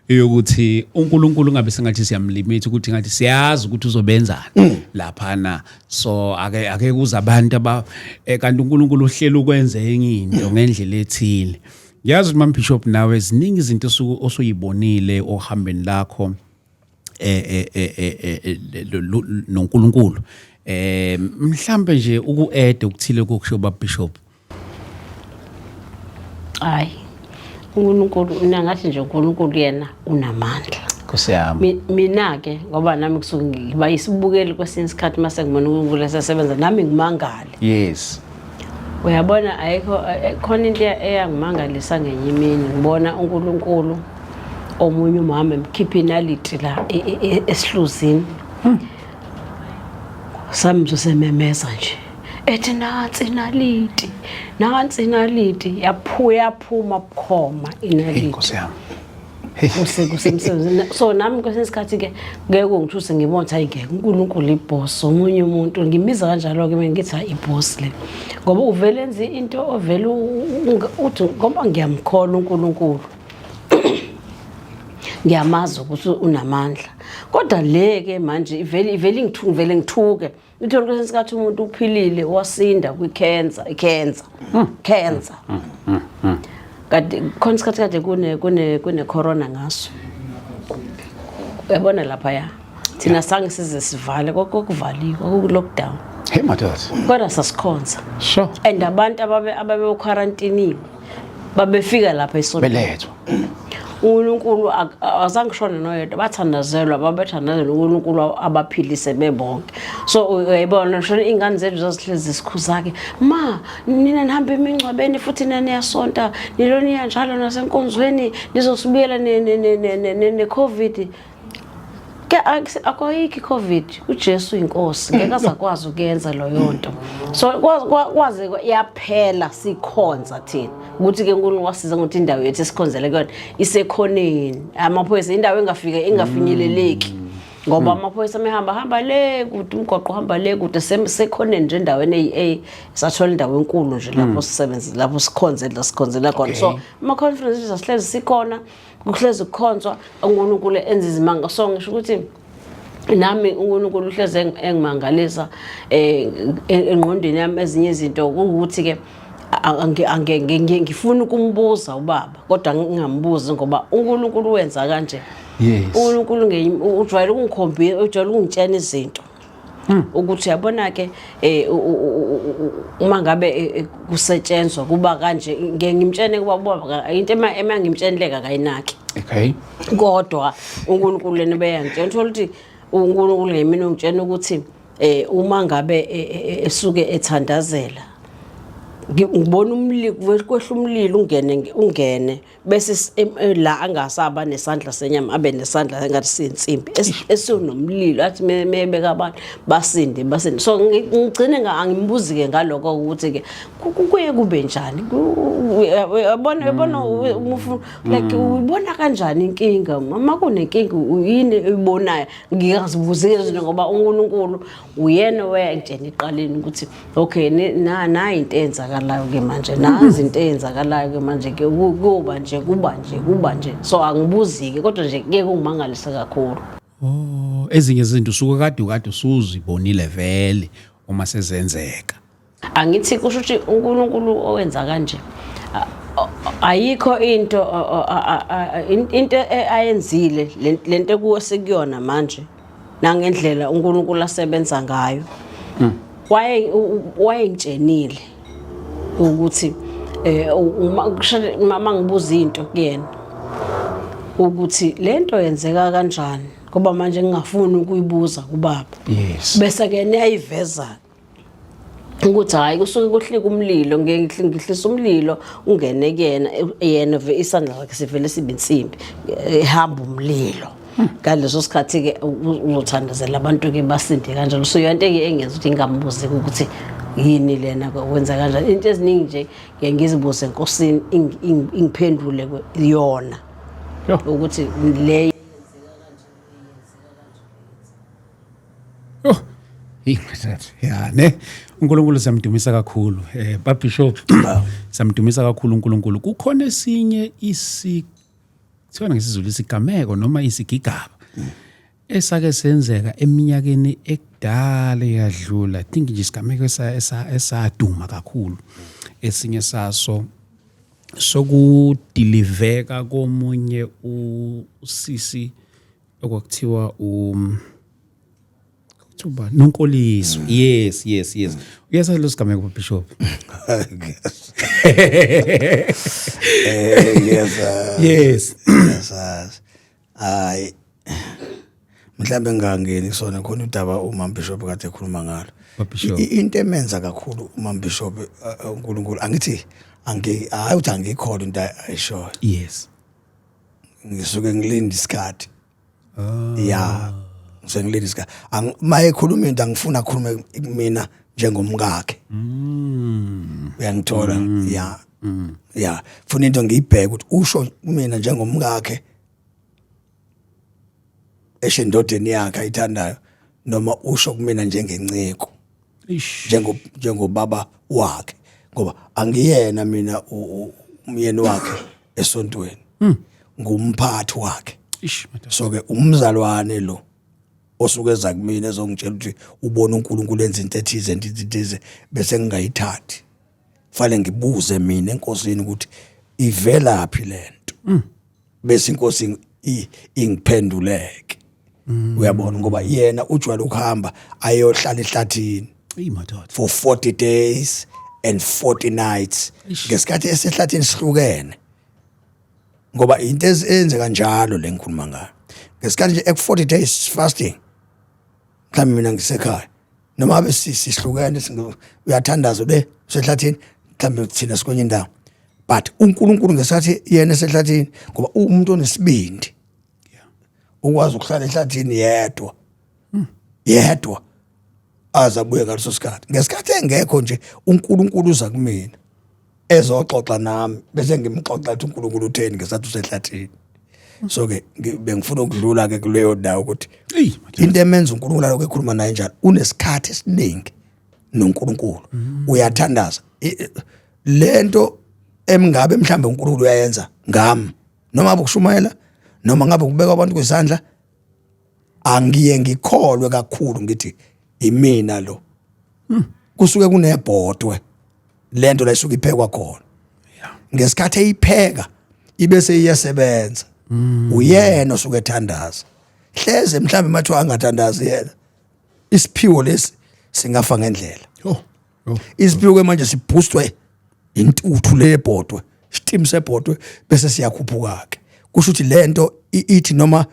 yokuthi uNkulunkulu ngabe sengathi siyamlimit, ukuthi ngathi siyazi ukuthi uzobenzani laphana, so ake kuza abantu aba kanti uNkulunkulu uhlela ukwenza enye into ngendlela ethile. Ngiyazi ukuthi Mam Bishop nawe ziningi izinto osuyibonile ohambeni lakho noNkulunkulu. Mhlambe nje uku-add ukuthile kokusho Baba Bishop. Hayi, uNkulunkulu, mina ngathi nje uNkulunkulu yena unamandla. Nkosi yami. Mina ke ngoba nami kusuke ngiba isibukeli kwesinye isikhathi mase ngibona uNkulunkulu esesebenza nami ngimangale. Yes. Uyabona ayikho khona into eyangimangalisa ngenye imini ngibona uNkulunkulu omunye umama emkhipha inaliti la esihluzini. Samzwe sememeza nje ethi nansi inaliti, nansi inaliti, yaphuya yaphuma bukhoma inaliti. Nkosi yami. Kusemsebenzini. So nami kwesinye isikhathi ke ngeke kungithuse ngibone ukuthi hayi ngeke uNkulunkulu iboss omunye umuntu ngimiza kanjalo ke mina ngithi hayi iboss le. Ngoba uvele enze into ovele uthi ngoba ngiyamkholwa uNkulunkulu. Ngiyamazi ukuthi unamandla. Kodwa le ke manje ivele ivele ingithuke vele ngithuke. Uthole kwesinye isikhathi umuntu uphilile wasinda kwi-cancer, i-cancer, cancer. Kade khona isikhathi kade kune kune kune corona ngaso. Uyabona lapha ya. Thina sange size sivale kokuvaliwe kwaku lockdown. Hey madoda. Kodwa sasikhonza. Sure. And abantu ababe ababe quarantiniwe babefika lapha esontweni. Belethwa. uNkulunkulu azange kushone noyedwa, bathandazelwa, babethandazelwa uNkulunkulu abaphilise bebonke. So uyayibona ngisho iy'ngane zethu zazihlezi zikhuza-ke, ma nina nihamba emingcwabeni futhi nina niyasonta, nilo niya njalo nasenkonzweni, nizosibuyela ne-COVID. Ke akwayikho i-COVID, uJesu inkosi, ngeke azakwazi ukuyenza leyo nto. So kwaze yaphela sikhonza thina. Ukuthi ke uNkulunkulu wasiza ngokuthi indawo yethu esikhonzele kuyona isekhoneni. Amaphoyisa indawo engafika engafinyeleleki. Ngoba amaphoyisa mehamba hamba le kude, umgwaqo uhamba le kude, sekhoneni nje endaweni sathola indawo enkulu nje lapho sisebenza, lapho sikhonzela, sikhonzela khona. So ama conferences asihlezi sikhona, kuhlezi kukhonzwa uNkulunkulu enza izimanga. So ngisho ukuthi nami uNkulunkulu uhlezi engimangalisa engqondweni yami ezinye izinto, ukuthi ke ngifuna ukumbuza ubaba kodwa ngingambuzi ngoba uNkulunkulu wenza kanje. Yes. uNkulunkulu ujwayele ukungikhombisa, ujwayele ukungitshena izinto. Ukuthi uyabona ke uma ngabe kusetshenzwa kuba kanje, ngeke ngimtshene kuba ubaba into ema ngimtshenileka akayinaki. Okay. Kodwa uNkulunkulu lena beyangitshela, uthola ukuthi uNkulunkulu ngemini ungitshena ukuthi uma ngabe esuke ethandazela ngibona umlilo kwehla umlilo ungene bese la angasaba nesandla senyama abe nesandla engathi siyinsimbi esinomlilo, athi mebeka abantu basinde basinde. So ngigcine angimbuzi ke ngalokho ukuthi ke kuye kube njani. Uyabona, uyabona uma like uyibona kanjani inkinga, uma kunenkinga yini oyibonayo? Ngingazibuzi izinto ngoba uNkulunkulu uyena owayengitshena eqaleni ukuthi okay, nayi into eyenzakalayo ke manje, nazi into eyenzakalayo ke manje ke kuba nje kuba nje kuba nje. So angibuzi ke, kodwa nje kuye kungimangalisa kakhulu. Oh, ezinye izinto usuke kade usuzibonile vele uma sezenzeka. Angithi kusho ukuthi uNkulunkulu owenza kanje, ayikho into into ayenzile lento kuwo sekuyona manje nangendlela uNkulunkulu asebenza ngayo. Waye wayengitshenile ukuthi uma uma ngibuza into kuyena ukuthi lento yenzeka kanjani, ngoba manje ngingafuni ukuyibuza kubaba. Yes. Bese ke niyayiveza ukuthi hayi kusuke kuhlika umlilo, ngihlisa umlilo ungene kuyena, yena isandla sakhe sivele sibe insimbi, ehamba umlilo. Ngaleso sikhathi ke uzothandazela abantu ke basinde kanjalo. So yonke ke engenza ukuthi ngingambuzi ukuthi yini lena, kwenza kanjani, into eziningi nje ngeke ngizibuze enkosini, ingiphendule yona ukuthi le Oh, hey madoda. Ya ne uNkulunkulu siyamdumisa kakhulu. Bishop, siyamdumisa kakhulu uNkulunkulu. Kukhona esinye isi kuthiwa ngesiZulu isigameko noma isigigaba esake senzeka eminyakeni ekudala eyadlula. I think nje isigameko esaduma kakhulu. Esinye saso sokudiliveka komunye usisi okwakuthiwa kuthiwa Nonkoliso. Yes. Uyasazi lo sigameko, Bishop? Yes. Yes. Yes. Hayi. Mhlambe ngingangeni kusona, khona udaba uMam Bishop kade ekhuluma ngalo. Baba Bishop. Into emenza kakhulu uMam Bishop, uNkulunkulu, angithi angi hayi ukuthi angikholwa into ayishoyo. Ngisuke ngilinda isikhathi. Ya, ngisuke ngilinda isikhathi. Uma ekhuluma into, angifuni akhulume mina njengomkakhe. Uyangithola? Ya, funa into ngiyibheke ukuthi usho mina njengomkakhe esho endodeni yakhe ayithandayo, noma usho kumina njengenceko, njengobaba wakhe, ngoba angiyena mina umyeni wakhe esontweni, ngumphathi wakhe. Ish, madoda. So ke umzalwane lo osuke eza kumina ezongitshela ukuthi ubona uNkulunkulu enza into ethize, into ethize, bese ngingayithathi, fanele ngibuze mina enkosini ukuthi ivelaphi lento, bese inkosi ingiphenduleke, uyabona, ngoba yena ujwayele ukuhamba ayohlala ehlathini Eyi madoda. for 40 days and 40 nights. Ngesikhathi esehlathini sihlukene, ngoba into eyenze kanjalo le ngikhuluma ngayo, ngesikhathi nje eku 40 days fasting, mhlawumbe mina ngisekhaya noma abe sihlukene, uyathandaza le usehlathini, mhlawumbe thina sikwenye indawo, but uNkulunkulu ngesikhathi yena esehlathini, ngoba umuntu onesibindi ukwazi ukuhlala ehlathini yedwa yedwa aze abuye ngaleso sikhathi. Ngesikhathi engekho nje, uNkulunkulu uza kumina ezoxoxa nami, bese ngimxoxa ukuthi uNkulunkulu utheni ngesikhathi usehlathini. So ke bengifuna ukudlula ke kuleyo ndawo ukuthi Eyi madoda. into emenza uNkulunkulu alokhu ekhuluma naye njalo, unesikhathi esiningi noNkulunkulu, uyathandaza. Lento emngabe mhlambe uNkulunkulu uyayenza ngami, noma ngabe ukushumayela, noma ngabe kubeka abantu kwizandla, angiye ngikholwe kakhulu ngithi imina lo. Kusuke kunebhodwe lento la isuke iphekwa khona. Ngesikhathi eyipheka ibe seyiyasebenza, uyena osuke ethandaza. Hleze mhlawumbe mathiwa angathandazi yena, isiphiwo lesi singafa ngendlela. Oh. Oh. Isiphiwo ke manje siboostwe intuthu lebhodwe, steam sebhodwe, bese siyakhuphuka ke. Kusho ukuthi lento ithi noma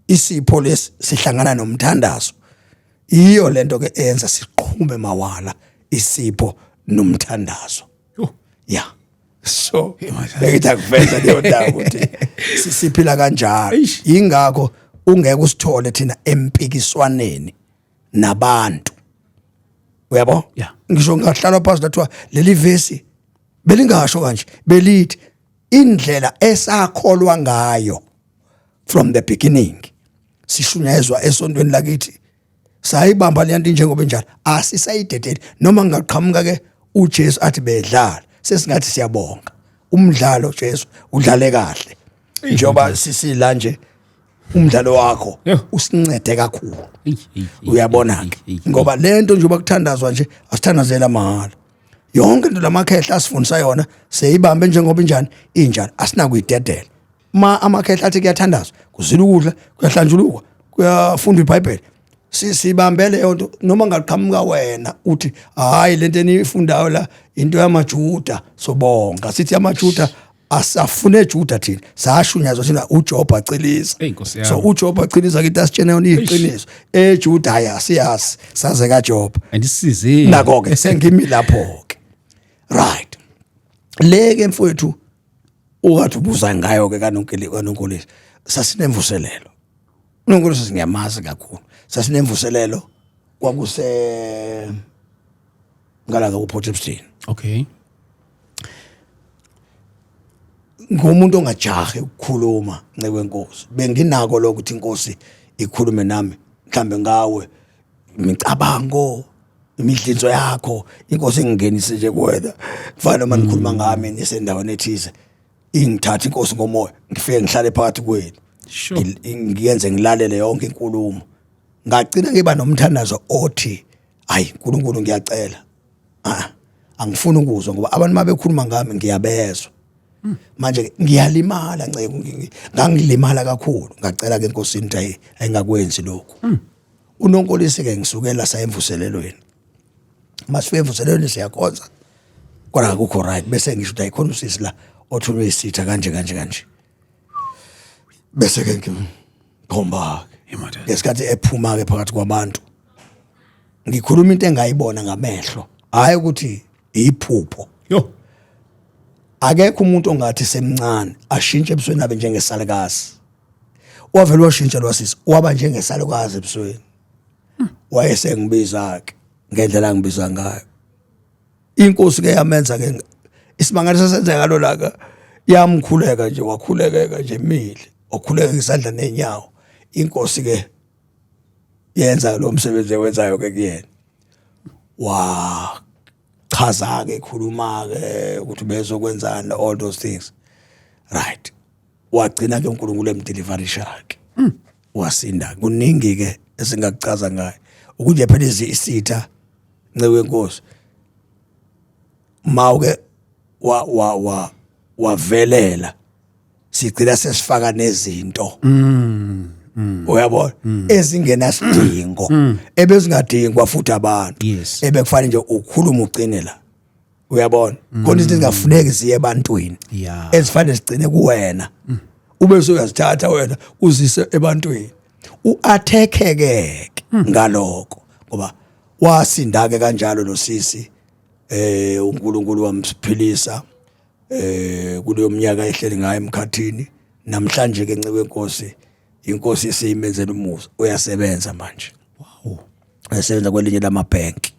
isipho lesi sihlangana nomthandazo, iyo lento ke eyenza siqhume mawala isipho nomthandazo. Oh. Yeah, so bengithi akuveza leyo ndawo ukuthi siphila kanjalo. Eish. Ingakho ungeke usithole thina empikiswaneni nabantu, uyabo? Ngisho ngahlala phansi lathiwa leli vesi belingasho kanje, belithi indlela esakholwa ngayo from the beginning, sishunyayezwa esontweni lakithi, sayibamba le nto njengoba injalo, asisayidedeli. Noma ngaqhamuka ke uJesu athi bedlala, sesingathi siyabonga umdlalo, Jesu udlale kahle njengoba sisila nje umdlalo wakho usincede kakhulu. Eyi, eyi, eyi, Uyabona eyi, ke, eyi, eyi. ngoba lento njengoba kuthandazwa nje, asithandazela mahhala. Yonke into lamakhehla asifundisa yona seyibambe njengoba injani, injalo, asinakuyidedela. Ma amakhehla athi kuyathandazwa, kuzila ukudla, kuyahlanjulukwa, kuyafundwa iBhayibheli, sibambele leyo nto. Noma ngaqhamuka wena uthi hayi, lento eniyifundayo la into yamaJuda, sobonga sithi amaJuda asafune eJuda, thina sashunyazwa thina uJob acilisa. Eyi, Nkosi yami. So uJob acilisa kithi, asitshene yona iqiniso, eJuda asiyazi, saze kaJob. Andisizile. Nako ke sengimi lapho ke. Right, le ke mfowethu ukade ubuza ngayo ke kaNonkele, kaNonkolisi, sasinemvuselelo. uNonkolisi ngiyamazi kakhulu. Sasinemvuselelo, kwakuse ngala ku Port Shepstone. Ngumuntu ongajahi ukukhuluma, nceke wenkosi. Benginako lokho ukuthi inkosi ikhulume nami mhlambe ngawe, imicabango, imidlinzo yakho, inkosi ingingenise nje kuwena, kufana noma nikhuluma ngami nisendaweni ethize, ingithatha inkosi ngomoya, ngifike ngihlale phakathi kwenu. Ngiyenze ngilalele yonke inkulumo. Ngagcina ngiba nomthandazo othi, hayi uNkulunkulu, ngiyacela, ah, angifuni ukuzwa, ngoba abantu mabekhuluma ngami ngiyabezwa manje, ngiyalimala nceke. Ngangilimala kakhulu. Ngacela ke enkosini ukuthi hayi, ayingakwenzi lokhu. Unonkolisi ke ngisukela sayemvuselelweni, masifike emvuselelweni siyakhonza, kodwa akukho right. Bese ngisho ukuthi ayikhona usisi la othunywe isitha kanje kanje kanje, bese ke Khomba Hey, madoda. Ngesikhathi ephuma ke phakathi kwabantu, ngikhuluma into engayibona ngamehlo, hayi ukuthi iphupho. Yo. Akekho umuntu ongathi semncane ashintshe ebusweni abe njengesalukazi. Wavele washintsha lwasisi, waba njengesalukazi ebusweni. Wayesengibiza ke ngendlela angibiza ngayo. Inkosi ke yamenza ke isimangaliso senzeka ngalo laka, yamkhuleka nje, wakhulekeka nje mile, wakhuleka isandla nenyawo. Inkosi ke yenza lo msebenzi ewenzayo ke kuyena, wachaza ke, khuluma ke ukuthi bezokwenzani, all those things, right? Wagcina ke uNkulunkulu emdeliverisha ke, wasinda. Kuningi ke esingakuchaza ngayo ukunje phela isitha, nceke wenkosi, mawuke wa wa wa wavelela, sigcina sesifaka nezinto, uyabona, ezingenasidingo, ebezingadingwa futhi abantu, ebekufanele nje ukhuluma ugcine la, uyabona? Khona izinto ezingafuneki ziye ebantwini, ezifanele sigcine kuwena, ube usuyazithatha wena uzise ebantwini, uattack ke ngalokho. Ngoba wasinda ke kanjalo lo sisi, uNkulunkulu wamsiphilisa kuleyo minyaka ehleli ngayo emkhathini. Namhlanje ke, nceke wenkosi, inkosi isiyimenzela umusa, uyasebenza manje. Uyasebenza kwelinye lamabhenki.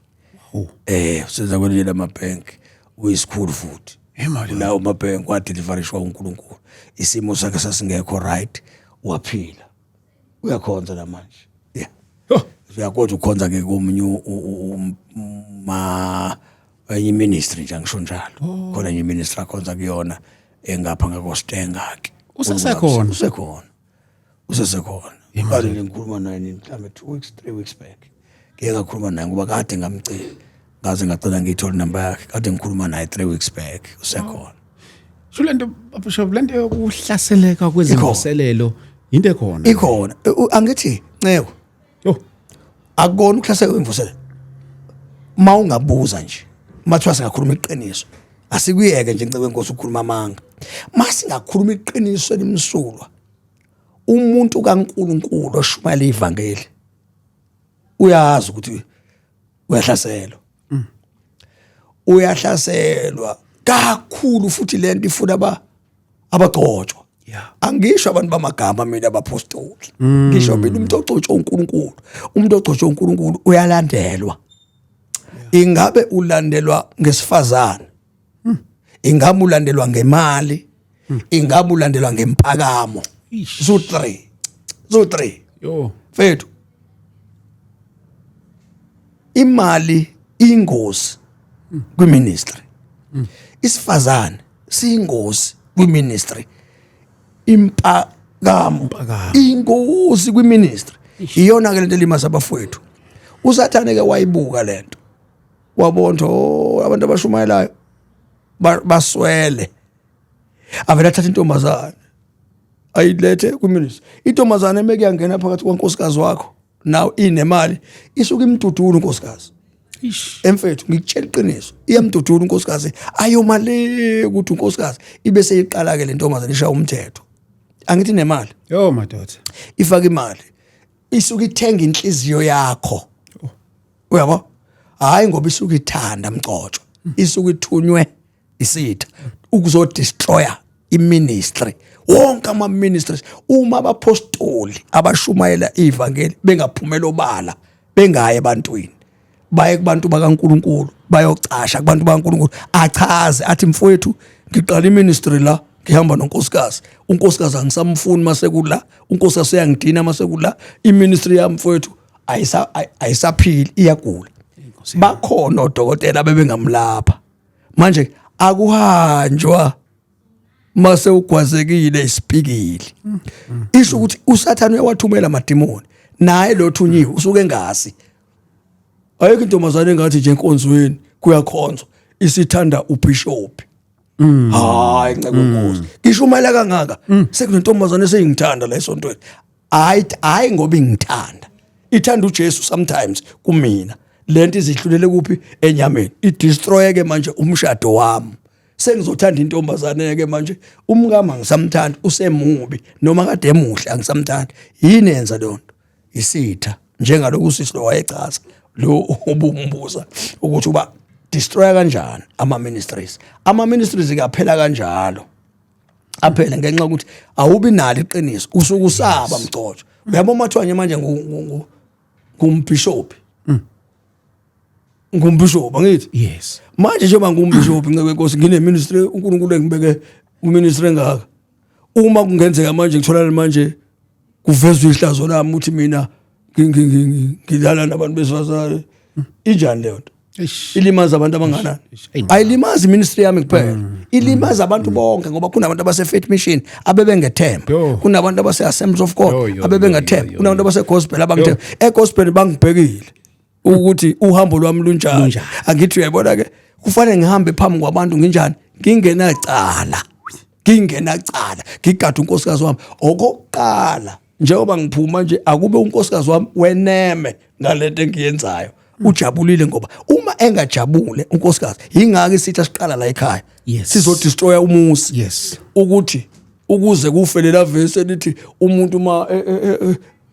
Usebenza kwelinye lamabhenki, uyisikhulu futhi. Hey, madoda. Lawo mabhenki wadeliverishwa uNkulunkulu. Isimo sakhe sasingekho right, waphila, uyakhonza namanje, yeah. Yo. Uyakodwa ukhonza ke komunye ma enye ministry nje, angisho njalo, khona enye ministry akhonza kuyona engapha ngakoStanger ke. Usasekhona? Usekhona, usesekhona. Kade nje ngikhuluma naye nini, mhlawumbe 2 weeks, 3 weeks back ngike ngakhuluma naye, ngoba kade ngamcela ngaze ngacela ngiyithola inamba yakhe. Kade ngikhuluma naye 3 weeks back, usekhona. Sho lento, Bishop, lento yokuhlaseleka kwezimvuselelo into ekhona. Ikhona. Angithi nceko, Yo. Akukona ukuhlasela kwemvuselelo. Ma ungabuza nje, mathiwa singakhuluma iqiniso, asikuyeke nje, nceko enkosi, ukukhuluma amanga, masingakhuluma iqiniso elimsulwa, umuntu kaNkuluNkulu oshumayela ivangeli uyazi ukuthi uyahlaselwa, uyahlaselwa kakhulu futhi. Lento ifuna abagcotshwa. Angisho abantu bamagama mina, abapostoli, ngisho mina umuntu ogcotshwa uNkulunkulu. Umuntu ogcotshwa uNkulunkulu uyalandelwa. Ingabe ulandelwa ngesifazane, ingabe ulandelwa ngemali, ingabe ulandelwa ngempakamo? Ish. Zo 3, zo 3. Yo. Mfethu, imali ingozi kwiministry, isifazane siyingozi kwiministry, impakamo Impakamo. ingozi kwiministry. Iyona ke lento elimaza abafowethu. Usathane ke wayibuka lento, wabona, oh, abantu abashumayelayo baswele. Avela athatha intombazane ayilethe kwiministry. Intombazane mekuyangena phakathi kwankosikazi wakho naw inemali, isuke imdudula unkosikazi. Ish. Emfethu, ngikutshela iqiniso, iyamdudula unkosikazi, ayomale ukuthi unkosikazi ibe seyiqala ke le ntombazane ishaya umthetho. Angithi nemali? Yo, madoda. Ifaka imali, isuke ithenga inhliziyo yakho, uyabo? Hayi, ngoba isuke ithanda mcotsho, isuke ithunywe isitha ukuzodestroya iministry. Wonke ama ministries, uma abapostoli abashumayela ivangeli bengaphumela obala, bengaye ebantwini, baye kubantu bakaNkuluNkulu, bayocasha kubantu bakaNkuluNkulu, achaze athi, "Mfowethu, ngiqala iministry la, ngihamba nonkosikazi. Unkosikazi angisamfuni masekula, unkosikazi uyangidina masekula. Iministry yami, mfowethu, ayisaphili, iyagula." Bakhona odokotela bebengamlapha. Manje akuhanjwa mase ugwazekile isipikili. Isho ukuthi uSathane uyawathumela amadimoni, naye lo thunyiwe usuke engazi. Ayikho intombazane engathi nje enkonzweni kuyakhonzwa isithanda ubishop. Hayi, nceke wenkosi, ngishumayela kangaka, sekunentombazane eseyingithanda la esontweni. Hayi, hayi, ngoba ingithanda, ithanda uJesu. Sometimes kumina lento izihlulele kuphi? Enyameni. Idestroy ke manje umshado wami. Sengizothanda intombazane ke manje, umkami angisamthandi, usemubi noma kade emuhle angisamthandi. Yini yenza leyo nto? Isitha. Njengaloku usisi lo wayechaza lo ubumbuza ukuthi uba destroy kanjani ama ministries. Ama ministries kaphela kanjalo, aphele ngenxa yokuthi awubi nalo iqiniso, usuke usaba mcotsho. Uyabo mathwanye manje ngumbishop, ngumbishop angithi? Yes. Manje njengoba ngumbishop, nceke wenkosi, ngine ministry uNkulunkulu engibeke kuministry engaka, uma kungenzeka manje ngitholana manje kuvezwa ihlazo lami ukuthi mina ngilala nabantu besifazane, injani leyo nto? Eish. Ilimaza abantu abanganani? Eish. Ayilimazi ministry yami kuphela, ilimaza abantu bonke, ngoba kunabantu abase-Faith Mission abebengethemba, Yo. kunabantu abase-Assemblies of God Yo, yo, abebengethemba, yo, yo, kunabantu abase-gospel abangithemba. E-gospel bangibhekile ukuthi uhambo lwami lunjani. Angithi uyayibona ke, kufanele ngihambe phambi kwabantu nginjani? Ngingenacala, ngingenacala, ngigade unkosikazi wami. Okokuqala, njengoba ngiphuma nje, akube unkosikazi wami weneme ngalento engiyenzayo, ujabulile, ngoba uma engajabule unkosikazi, yingakho isitha siqala la ekhaya, sizodestroya umuzi, ukuthi ukuze kufe lela verse elithi umuntu uma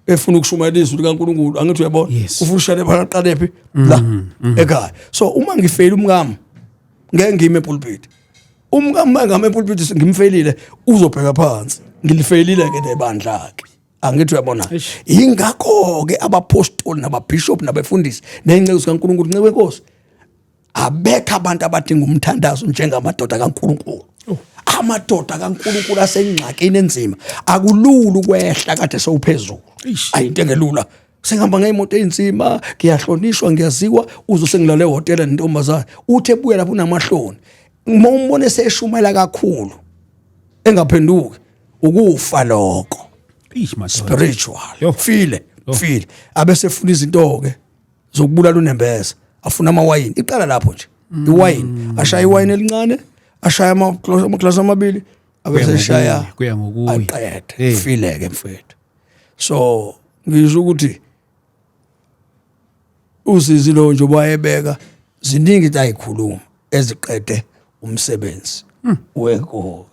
efuna ukushumayela izwi likaNkulunkulu, angithi uyabona, ufuna ushayele phana, aqale phi? La ekhaya. So uma ngifeyile umkami, ngeke ngime epulpit. Umkami uma ngame epulpit ngimfeyilile, uzobheka phansi, ngilifeyilile ke nebandla ke, angithi uyabona? Eish. Ingakho ke abapostoli nababishop nabefundisi nezinceku zikaNkulunkulu, nceke wenkosi, abekho abantu abadinga umthandazo njengamadoda kaNkulunkulu. Amadoda kaNkulunkulu asengxakini enzima. Akulula ukwehla kade sewuphezulu. Eish. Ayinto engelula. Sengihamba ngeyimoto eyinzima, ngiyahlonishwa, ngiyaziwa, uze sengilale ehhotela nentombazane, uthi ebuya lapho unamahloni uma umbone seshumela kakhulu engaphenduki. Ukufa lokho. Eish madoda. Spiritual. Yo. File file, abese funa izinto ke zokubulala unembeza, afuna amawayini. Iqala lapho nje iwayini, ashaya iwayini elincane, ashaya amaglasi amabili, abese shaya Kuya ngokuya. aqede. Hey. File ke mfethu. So ngisho ukuthi usizi lo nje wayebeka ziningi into ayikhuluma eziqede umsebenzi wenkosi.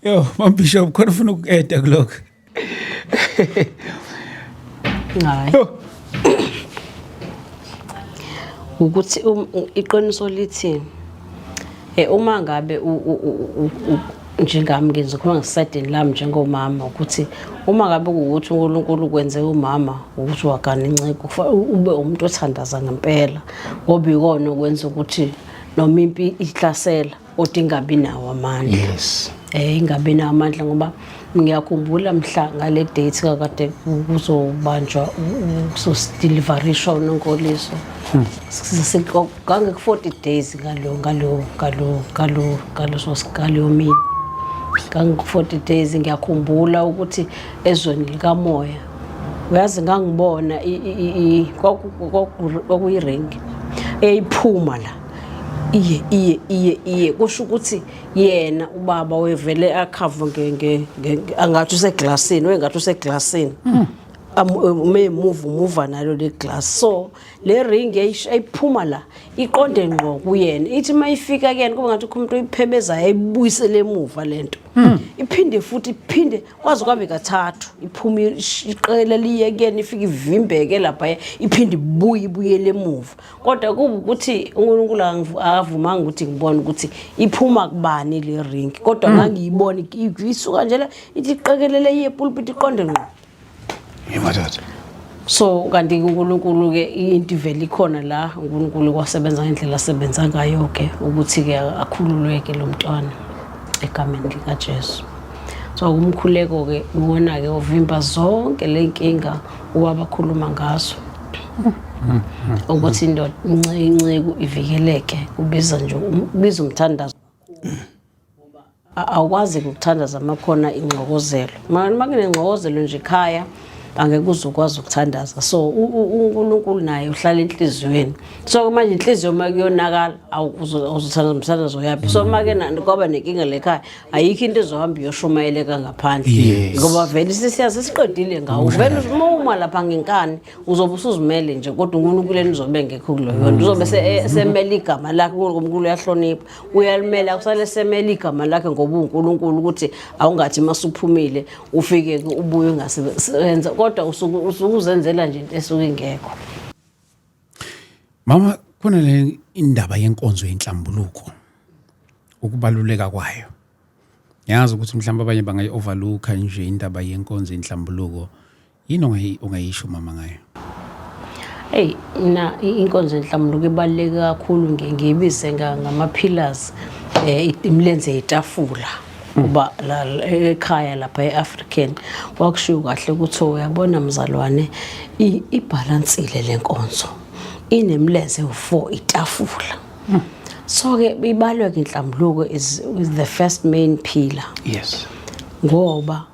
Yo, Mam Bishop, khona ufuna ukueda kulokho? Hayi. Yo. Ukuthi iqiniso lithi uma ngabe njengami ngizokhuluma ngesayidini lami njengomama, ukuthi uma ngabe kuwukuthi uNkulunkulu kwenze umama ukuthi wagana inceku, ube umuntu othandaza ngempela, ngoba ikona okwenza ukuthi noma impi ihlasela kodwa ingabi nawo amandla. Ingabi nawo amandla, ngoba ngiyakhumbula mhla ngale date kakade kuzobanjwa, kuzodeliverishwa uNonkoliso, ngange 40 days ngalo ngalo ngalo ngalo ngaleso ngaleyo mini, ngange 40 days. Ngiyakhumbula ukuthi ezweni likamoya, uyazi, ngangibona kwakuyiringi eyiphuma la, iye iye iye iye, kusho ukuthi yena ubaba wevele akhava nge angathi useglasini, wengathi useglasini, uma move umuva nalo le glass. So le ring ayiphuma la iqonde ngqo kuyena, ithi mayifika kuyena kube ngathi umuntu oyiphebeza, ayibuyisele emuva lento, iphinde futhi, iphinde kwaze kwabe kathathu, iphuma iqele liye kuyena, ifike ivimbeke lapha, iphinde ibuye ibuyele emuva. Kodwa kuba ukuthi uNkulunkulu akavumanga ukuthi ngibone ukuthi iphuma kubani le ring, kodwa ngangiyibona isuka nje la, ithi iqekelele iye pulpit, iqonde ngqo. Yemadoda. So kanti uNkulunkulu ke into ivele ikhona la, uNkulunkulu kwasebenza ngendlela asebenza ngayo ke ukuthi ke akhululweke lo mntwana egameni likaJesu. So umkhuleko ke uwona ke ovimba zonke le nkinga owabakhuluma ngazo, ukuthi indoda inceku ivikeleke, kubiza nje kubiza umthandazo. Awukwazi ukuthandaza makhona ingxokozelo, uma kunengxokozelo nje ekhaya. Angeke uzokwazi ukuthandaza. So uNkulunkulu naye uhlala enhliziyweni. So manje inhliziyo uma kuyonakala, awuzothandaza umthandazo yaphi? So make kwaba nenkinga lekhaya, ayikho into ezohamba iyoshumayeleka ngaphandle. Ngoba vele sisiyazi siqedile ngawo vele. Uma uma lapha ngenkani, uzobe usuzimele nje, kodwa uNkulunkulu yena uzobe engekho kuleyo nto. Uzobe semele igama lakhe. UNkulunkulu uyahlonipha, uyalimela, kusale semele igama lakhe, ngoba uNkulunkulu ukuthi awungathi masuphumile ufike ubuye ungasebenza, kodwa usuke uzenzela nje into esuke ingekho. Mama, khona le indaba yenkonzo yenhlambuluko, ukubaluleka kwayo. Ngiyazi ukuthi mhlawumbe abanye bangayi-overlooka nje indaba yenkonzo yenhlambuluko. Yini ongayisho mama ngayo? Hey, mina inkonzo yenhlambuluko ibaluleke kakhulu. Ngiyibize ngama-pillars, imilenze yetafula, kuba ekhaya lapha e-African kwakushiwo kahle ukuthi, uyabona mzalwane, ibhalansile lenkonzo, inemilenze ewu-4 itafula. So-ke ibalwe-ke inhlambuluko is the first main pillar, ngoba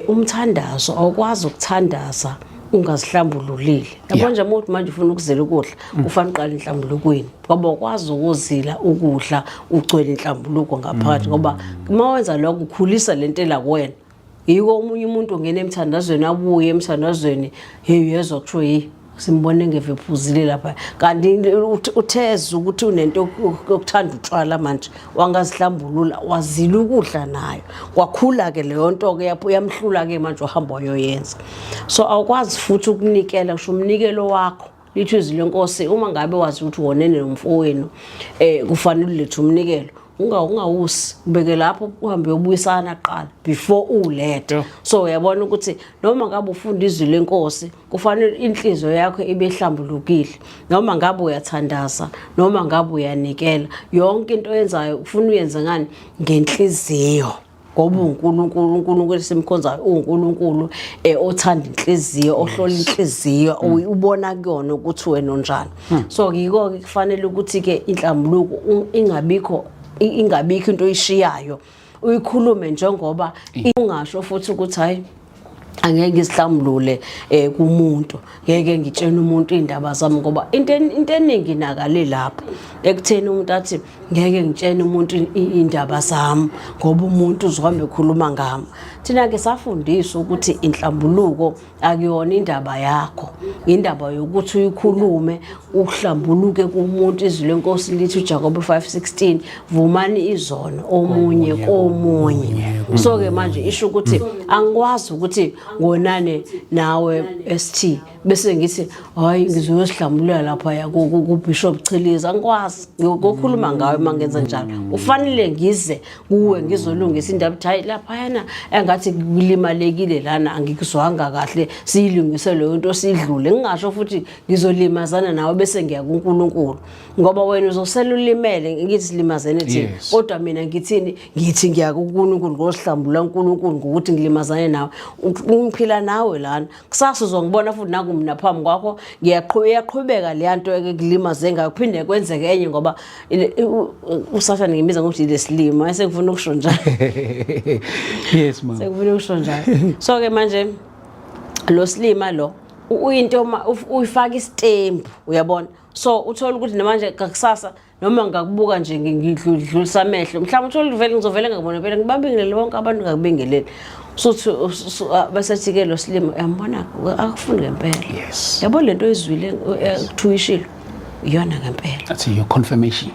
umthandazo, awukwazi ukuthandaza ungazihlambululile, yabo. Nje uma uthi manje ufuna ukuzila ukudla, kufanele uqale enhlambulukweni, ngoba ukwazi ukuzila ukudla ugcwele inhlambuluko ngaphakathi, ngoba uma wenza lokho ukhulisa lento ela kuwena. Yiko omunye umuntu ungena emthandazweni, abuye emthandazweni, hey, uyezwa kuthiwa, "Hey, simbone ngeve ephuzile lapha," kanti utheza ukuthi unento yokuthanda utshwala. Manje wangazihlambulula, wazila ukudla nayo, kwakhula-ke leyo nto-ke, yamhlula-ke, manje uhamba wayoyenza. So awukwazi futhi ukunikela, kusho umnikelo wakho, lithi izwi lenkosi, uma ngabe wazi ukuthi wonene nomfowenu, kufanele ulethe umnikelo, ungawusi, ubeke lapho, uhambe uyobuyisana kuqala before uwulethe. So uyabona ukuthi noma ngabe ufunda izwi lenkosi, kufanele inhliziyo yakho ibe ihlambulukile. Noma ngabe uyathandaza, noma ngabe uyanikela, yonke into oyenzayo ufuna uyenze ngani? Ngenhliziyo, ngoba uNkulunkulu, uNkulunkulu esimkhonzayo uNkulunkulu othanda inhliziyo, ohlola inhliziyo, ubona kuyona ukuthi wena unjani. So yiko ke kufanele ukuthi ke inhlambuluko ingabikho into oyishiyayo, uyikhulume njengoba ungasho futhi ukuthi, hayi, angeke ngizihlambulule kumuntu, ngeke ngitshene umuntu indaba zami, ngoba into eningi inakale lapho ekutheni umuntu athi, "Ngeke ngitshene umuntu indaba zami ngoba umuntu uzohamba ekhuluma ngami." Thina ke safundiswa ukuthi inhlambuluko akuyona indaba yakho, indaba yokuthi uyikhulume, uhlambuluke kumuntu. Izwi lenkosi lithi, uJakobe 5:16, "Vumani izono omunye komunye." So ke manje isho ukuthi angikwazi ukuthi ngonane nawe ST bese ngithi, "Hayi, ngizoyosihlambulula lapha ya ku Bishop Chiliza." Angikwazi ngokukhuluma ngawe. Uma ngenza njalo, ufanele ngize kuwe ngizolungisa indaba, ukuthi, "Hayi, laphayana engathi kulimalekile lana, angikuzwanga kahle, siyilungise leyo nto, sidlule." Ngingasho futhi ngizolimazana nawe bese ngiya kuNkulunkulu, ngoba wena uzosela ulimele, ngithi silimazene thina. Kodwa mina ngithini? Ngithi ngiya kuNkulunkulu ngosihlambulula uNkulunkulu ngokuthi ngilimazane nawe. Ngiphila nawe lana, kusasa uzongibona futhi naku mina phambi kwakho, iyaqhubeka leya nto ekulimaze ngayo, kuphinde kwenzeke enye, ngoba uSathane ngimiza ngokuthi ilesilima, sengifuna ukusho njalo. Yes, ma'am. Sekufuna ukusho njalo. So ke manje lo silima lo uyinto uyifaka isitembu, uyabona. So uthola ukuthi namanje kakusasa noma ngakubuka nje, ngidlulisa amehlo, mhlawumbe uthole vele ngizovele ngakubona phela, ngibabingelele bonke abantu, ngakubingeleli, suthi bese ke lo silima, uyambona, akufuni ngempela. Yabo lento oyizwile kuthiwa ishilo, iyona ngempela. That's your confirmation.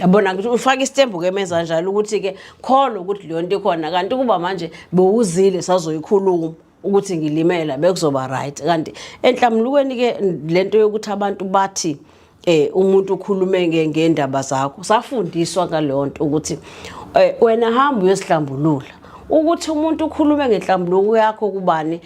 Yabona ukuthi ufaka isitembu ke menza njalo, ukuthi ke kholwa ukuthi leyo nto ikhona, kanti kuba manje bewuzile sazoyikhuluma ukuthi ngilimela, bekuzoba right. Kanti enhlambulukweni ke lento yokuthi abantu bathi umuntu ukhulume ngendaba zakho, safundiswa ngaleyo nto ukuthi wena hamba uyosihlambulula, ukuthi umuntu ukhulume ngenhlambuluko yakho kubani,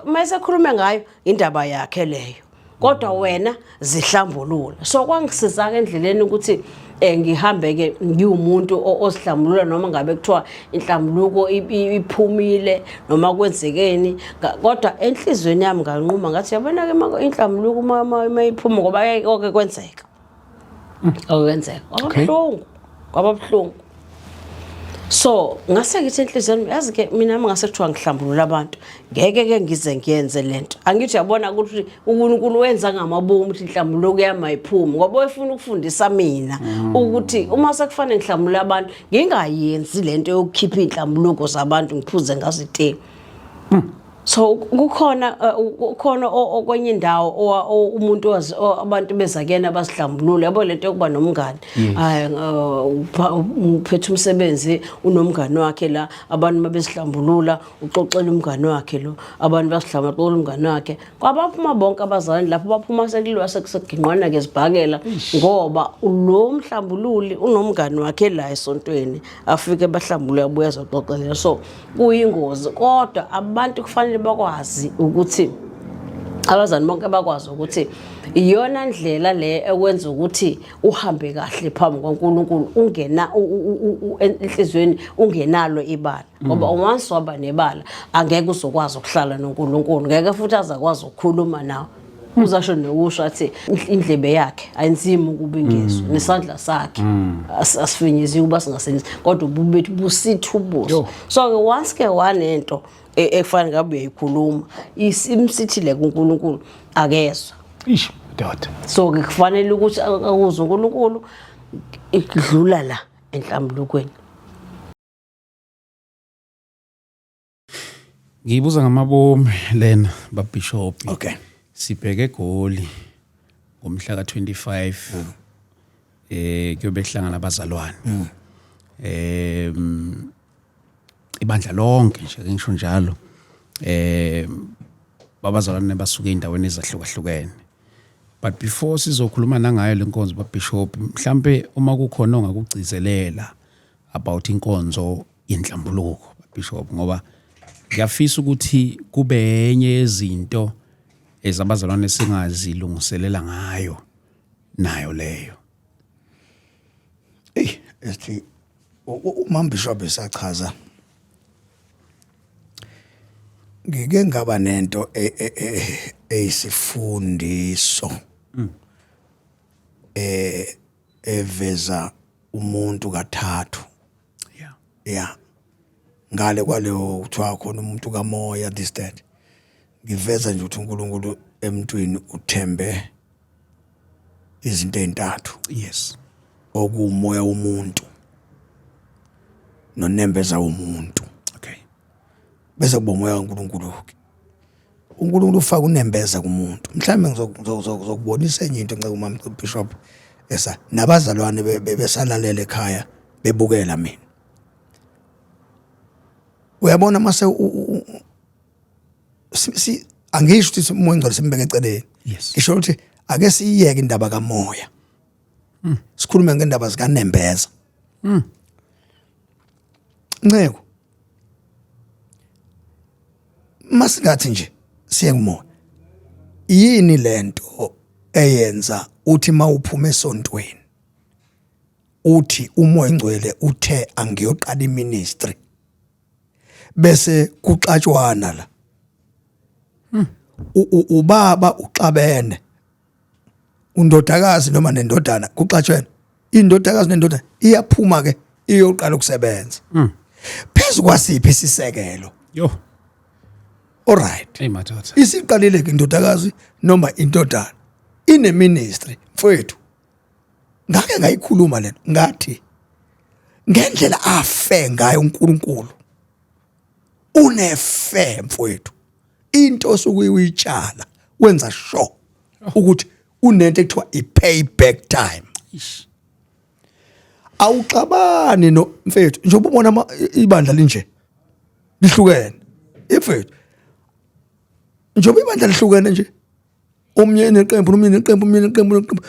mase khulume ngayo, indaba yakhe leyo, kodwa wena zihlambulula. So kwangisiza ke endleleni ukuthi ngihambe ke ngiwumuntu ozihlambulula, noma ngabe kuthiwa inhlambuluko iphumile noma kwenzekeni, kodwa enhlizweni yami nganquma ngathi, yabona ke inhlambuluko uma iphuma, ngoba ke konke kwenzeka, okwenzeka kwaba buhlungu, kwaba buhlungu. So ngase ngithi enhliziyweni yazi ke mina uma ngase kuthiwa ngihlambulula abantu ngeke ke ngize ngiyenze lento. Angithi uyabona ukuthi uNkulunkulu wenza ngamabomu ukuthi inhlambuluko yami ayiphumi ngoba efuna ukufundisa mina ukuthi uma sekufanele ngihlambulule abantu ngingayenzi lento yokukhipha inhlambuluko zabantu ngiphuze ngazo itiye. So kukhona kukhona okwenye indawo umuntu wazi abantu beza kuyena bazihlambulule yabo lento yokuba nomngani hayi uphethe umsebenzi unomngani wakhe la abantu mabezihlambulula uxoxela umngani wakhe lo abantu basihlambulula umngani wakhe kwabaphuma bonke abazalwane lapho baphuma sekuliwa sekuginqwana ke zibhakela ngoba lo mhlambululi unomngani wakhe la esontweni afike bahlambulule abuye azoxoxelela so kuyingozi kodwa abantu kufanele bakwazi ukuthi abazali bonke bakwazi ukuthi iyona ndlela le ekwenza ukuthi uhambe kahle phambi kwaNkulunkulu ungena enhlizweni ungenalo ibala ngoba once waba nebala angeke uzokwazi ukuhlala noNkulunkulu ngeke futhi azakwazi ukukhuluma nawe uzasho nokusho athi indlebe yakhe ayinzima ukuba ingezwe nesandla sakhe asifinyezi ukuba singasebenzi kodwa ububethu busitha ubuso. So ke once ke wanento ekufanele ngabe uyayikhuluma imsithile kuNkulunkulu akezwa. Ish doda. So ke kufanele ukuthi akuzwe uNkulunkulu idlula la enhlambulukweni. Ngiyibuza ngamabomu lena babishop. Okay. Sibheke eGoli ngomhla ka25 kuyobe kuhlangana abazalwane. Ibandla lonke nje ke ngisho njalo. Babazalwane basuke endaweni ezahlukahlukene. But before sizokhuluma nangayo lenkonzo babishop mhlambe uma kukhona ongakugcizelela about inkonzo yenhlambuluko bishop ngoba ngiyafisa ukuthi kube enye yezinto ezabazalwane singazilungiselela ngayo nayo leyo. Ey esithi umam bishop esachaza ngike ngaba nento eyisifundiso eveza umuntu kathathu. Yeah, ngale kwaleyo kuthiwa khona umuntu kamoya this that ngiveza nje ukuthi uNkulunkulu emntwini uthembe izinto ezintathu. Yes. Okuwumoya womuntu nonembeza womuntu. Okay. Bese kuba umoya kaNkulunkulu ke. uNkulunkulu ufaka unembeza kumuntu. Mhlawumbe ngizokubonisa enye into nceke umama Bishop esa nabazalwane besalalela ekhaya bebukela mina. Uyabona mase si angisho ukuthi umoya ongcwele simbeke eceleni. Yes. Ngisho ukuthi ake siyiyeke indaba kamoya. Sikhulume ngendaba zikanembeza. Nceko. Masingathi nje siye kumoya. Yini lento eyenza uthi mawuphuma esontweni uthi umoya ongcwele uthe angiyoqala iministry bese kuxatshwana la ubaba uxabene undodakazi noma nendodana kuxatshwene indodakazi nendodana iyaphuma ke iyoqala ukusebenza phezu kwasiphi isisekelo? Yo. Alright. Hey madoda. Isiqalile ke indodakazi noma indodana ine ministry mfowethu. Ngake ngayikhuluma lento ngathi ngendlela afe ngayo uNkulunkulu unefe mfowethu into osuke uyitshala wenza sure ukuthi unento ekuthiwa i-payback time. Ish. Awuxabani no mfethu njengoba ubona ibandla linje lihlukene mfethu njengoba ibandla lihlukene nje omnye neqembu nomnye neqembu omnye neqembu neqembu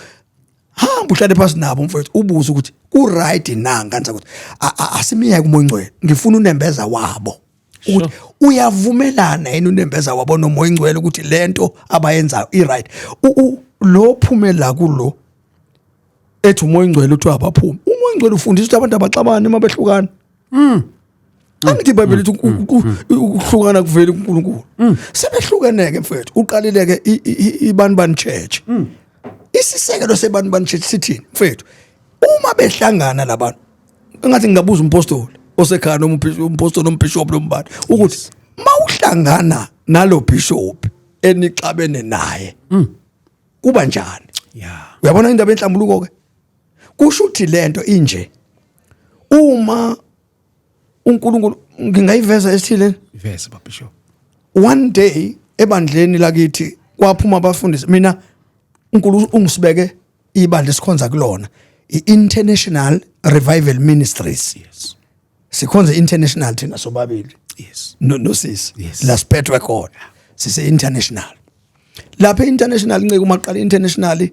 hamba uhlale phansi nabo mfethu ubuze ukuthi ku right na ngani ukuthi asimiyeke umoya ongcwele ngifuna unembeza wabo ukuthi uyavumelana yini unembeza wabo nomoya ongcwele ukuthi lento abayenzayo i right lo phumela kulo ethi umoya ongcwele uthi abaphumi umoya ongcwele ufundisa ukuthi abantu abaxabane uma behlukana. Angithi iBhayibheli lithi ukuhlukana kuveli kuNkulunkulu. Sebehlukeneke mfethu uqalile ke ibani bani church. Isisekelo sebani bani church sithini mfethu? Uma behlangana labantu engathi ngingabuza umpostoli. Osekhaya noma umpostoli noma ubishop lombani ukuthi mawuhlangana nalo bishop enixabene naye kuba njani? Uyabona indaba yenhlambuluko ke, kusho ukuthi lento inje uma uNkulunkulu ngingayiveza esithile. Iveze, bishop. One day ebandleni lakithi kwaphuma abafundisi. Mina uNkulunkulu ungisibeke ibandla esikhonza kulona, i-International Revival Ministries. Sikhonza international thina sobabili. No, nosisi. La siphethwe khona sise international. Lapha international, inceke uma qala international,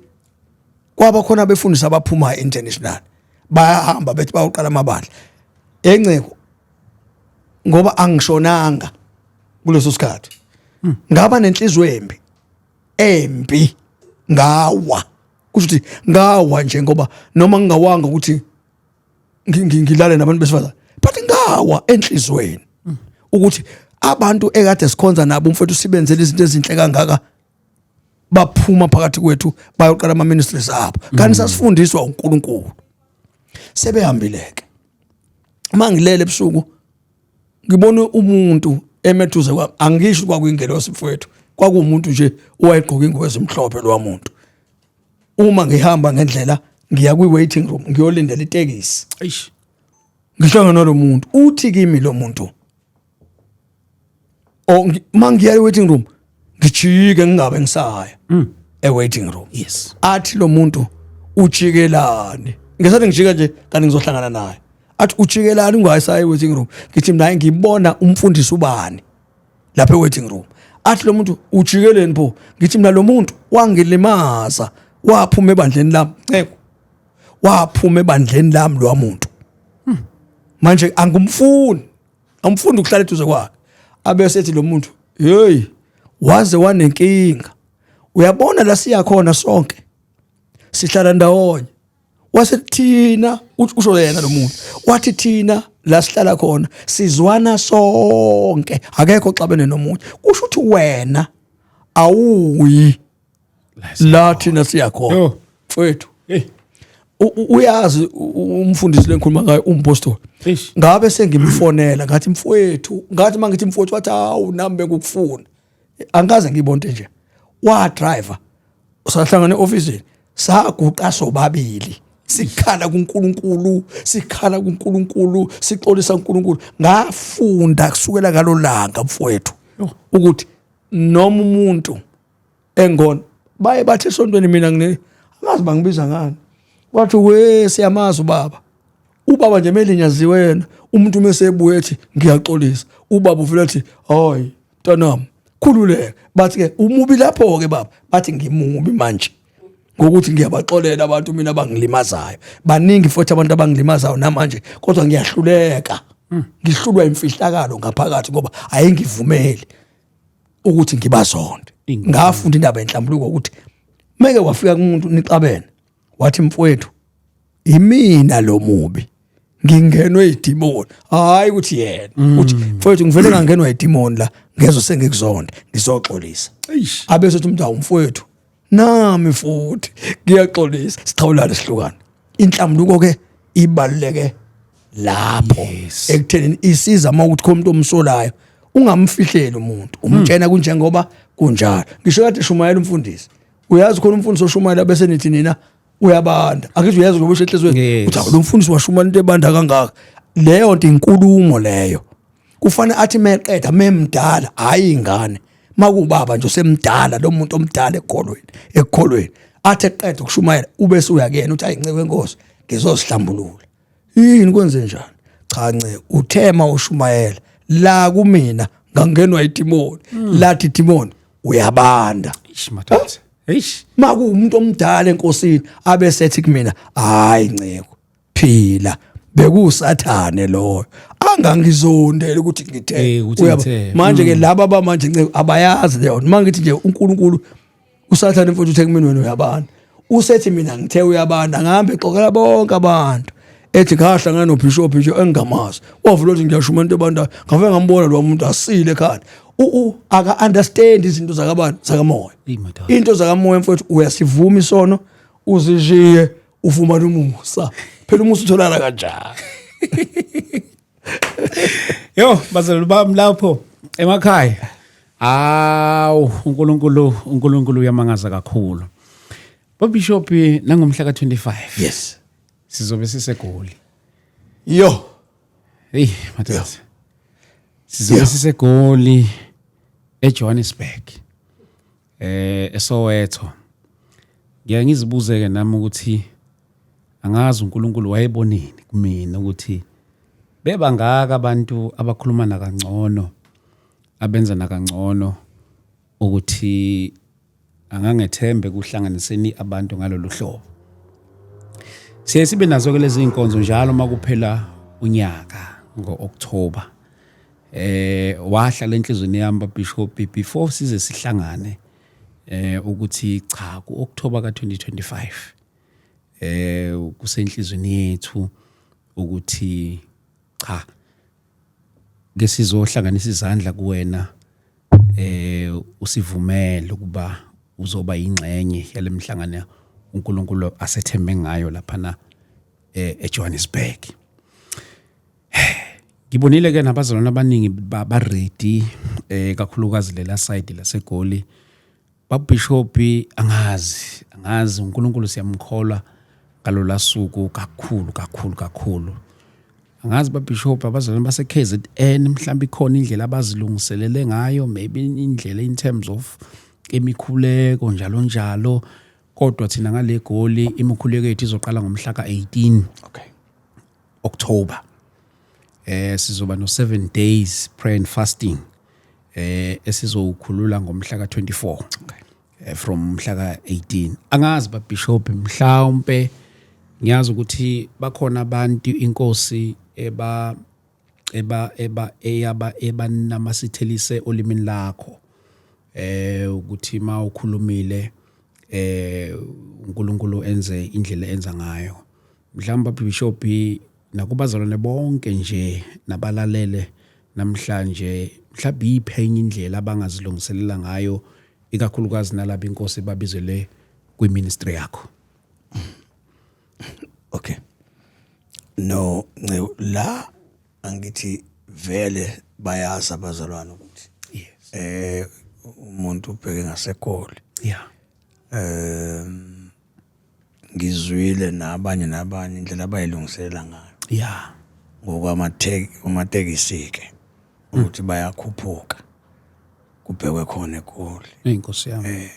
kwaba khona abefundisi abaphuma international, bayahamba bethi bayoqala amabandla enceko. Ngoba angishonanga kuleso sikhathi, ngaba nenhliziyo embi embi, ngawa. Kusho ukuthi ngawa nje, ngoba noma ngingawanga ukuthi ngilale nabantu besifazane, but ngawa enhlizweni ukuthi abantu ekade sikhonza nabo, mfowethu, sibenzele izinto ezinhle kangaka, baphuma phakathi kwethu bayoqala ama ministries abo, kanti sasifundiswa uNkulunkulu. Sebehambile ke, mangilele ebusuku ngibona umuntu emethuze kwami. Angisho kwakuyingelosi, mfowethu, kwakuwumuntu nje owayegqoka ingubo ezimhlophe. Lo muntu, uma ngihamba ngendlela ngiya kwi-waiting room ngiyolindela itekisi, ngihlangana nalo muntu. Uthi kimi lo muntu, mangiya e-waiting room ngijike, ngingabe ngisaya e-waiting room. Athi lo muntu, "Ujikelani?" Ngesathi ngijika nje kanti ngizohlangana naye. Athi, "Ujikelani ungayisaya e-waiting room?" Ngithi mina, "Ngibona umfundisi ubani lapha e-waiting room." Athi lo muntu, "Ujikeleni pho?" Ngithi mina, "Lo muntu wangilimaza, waphuma ebandleni lami, nceko, waphuma ebandleni lami lo muntu. Manje angumfuni, angifuni ukuhlala eduze kwakhe." Abese ethi lo muntu, "Hey, waze wanenkinga. Uyabona la siya khona, sonke sihlala ndawonye." Wasethina, usho yena lo muntu, wathi, "Thina la sihlala khona sizwana sonke, akekho xabene nomunye. Kusho ukuthi wena awuyi la thina siyakhona." Yo. Mfowethu, Hey. uyazi umfundisi lengikhuluma ngayo, umpostoli. Ngabe sengimfonela, ngathi, "Mfowethu," ngathi mangithi mfowethu, wathi, "Hawu, nami bengukufuna." Angikaze ngibone into nje. Wa driver, sahlangana eofisini, saguqa sobabili, sikhala kuNkulunkulu, sikhala kuNkulunkulu, sixolisa uNkulunkulu. Ngafunda kusukela ngalolanga, mfowethu, ukuthi noma umuntu engona, baye bathi esontweni mina ngine, angazi bangibiza ngani, wathi, "We, siyamazi ubaba." Ubaba nje melinyaziwe yena umuntu, mase ebuye ethi, "Ngiyaxolisa," ubaba uvela athi, "Hayi mntanami, khululeka." Bathi ke umubi lapho ke baba, bathi ngimubi manje ngokuthi ngiyabaxolela abantu mina abangilimazayo. Baningi futhi abantu abangilimazayo namanje, kodwa ngiyahluleka, ngihlulwa imfihlakalo ngaphakathi ngoba ayingivumeli ukuthi ngibazonde. Ngafunda indaba yenhlambuluko ukuthi meke wafika kumuntu nixabene, wathi, "Mfowethu, imina lo mubi, ngingenwe idimoni," hayi ukuthi yena uthi, "Mfowethu, ngivele ngangenwa idimoni la, ngezwe sengikuzonda, ngizoxolisa." Abe sethi umuntu, "Awumfowethu, nami futhi ngiyaxolisa," sixhawulane, sihlukane. Inhlambuluko ke ibaluleke lapho ekuthenini isiza uma ukuthi khona umuntu omsolayo, ungamfihleli umuntu, umtshena kunjengoba kunjalo. Ngisho kade shumayela umfundisi, uyazi khona umfundisi oshumayela bese nithi nina uyabanda. Akithi uyazi ngoba usho enhliziyweni uthi, "Awu, lo mfundisi washumayela into ebanda kangaka." Leyo nto inkulumo leyo, kufanele athi meqeda memdala, hayi ingane, makubaba nje osemdala, lo muntu omdala ekukholweni, athi eqeda ukushumayela ube usuyakuyena uthi, "Ayinceke enkosi, ngizozihlambulula." "Yini, kwenze njani?" "Cha nce, uthema ushumayela la kumina ngangenwa idimoni, lathi idimoni uyabanda." Eish madoda, eish. Makuwumuntu omdala enkosini, abe sethi kumina, "Hayi nceko, phila, bekusathane loyo, angangizondeli ukuthi ngithe." Ukuthi ngithe. Manje ke laba abamanje, nceko, abayazi leyo. Mangithi nje uNkulunkulu, usathane mfowethu uthe kumina, "Wena uyabanda." Usethi mina ngithe uyabanda, ngihambe exokela bonke abantu, ethi ngahlangana nobishop nje engingamazi, wavula ukuthi ngiyashuma into ebandayo, ngafike ngambona lo muntu asile ekhanda. Aka understand izinto zakabantu zakamoya. Eyi, madoda. Into zakamoya, mfowethu, uyasivuma isono, uzishiye, ufumana umusa. Phela umusa utholakala kanjani? Yo, bazalwane bami lapho emakhaya. Awu, uNkulunkulu, uNkulunkulu uyamangaza kakhulu. Bishop, nangomhla ka25. Yes. Sizobe siseGoli. Yo. Hey, madoda. Sizobe siseGoli, eJohannesburg. ESoweto. Ngiya ngizibuze ke nami ukuthi angazi uNkulunkulu wayebonini kumina ukuthi bebangaka abantu abakhuluma nakangcono, abenza nakangcono, ukuthi angangethembe kuhlanganiseni abantu ngalolu hlobo. Siye sibe nazo ke lezi inkonzo njalo makuphela unyaka ngo-October. Wahlala enhlizweni yami, Bishop, before size sihlangane, ukuthi cha, ku-October ka-2025 kusenhlizweni yethu ukuthi cha, ke sizohlanganisa izandla kuwena, usivumele ukuba uzoba ingxenye yalemhlangano uNkulunkulu asethembe ngayo lapha na eJohannesburg. Ngibonile ke nabazalwane abaningi ba ready, kakhulukazi lela side laseGoli. Babishop, angazi, uNkulunkulu siyamkholwa ngalola suku kakhulu kakhulu kakhulu. Angazi, babishop, abazalwane base KZN mhlawumbe ikhona indlela abazilungiselele ngayo, maybe indlela in terms of imikhuleko, njalo njalo, kodwa thina ngale Goli imikhuleko yethu izoqala ngomhla ka-18 October. Sizoba no 7 days prayer and fasting esizowukhulula ngomhla ka24, from mhla ka18. Angazi, ba bishop, mhlawumbe ngiyazi ukuthi bakhona abantu inkosi eba eba eba eyaba ebanamasithelise olimini lakho, ukuthi mawukhulumile uNkulunkulu enze indlela enza ngayo. Mhlawumbe, bishop, nakubazalwane bonke nje nabalalele namhlanje, mhlawumbe yiphi enye indlela abangazilungiselela ngayo, ikakhulukazi nalabo inkosi babizele kwiministry yakho? Okay, no Nceku, la angithi vele bayazi abazalwane ukuthi umuntu ubheke ngaseGoli. Ngizwile nabanye nabanye indlela abayilungiselela ngayo ngokwamatekisi ke ukuthi bayakhuphuka kubhekwe khona eGoli. Inkosi yami.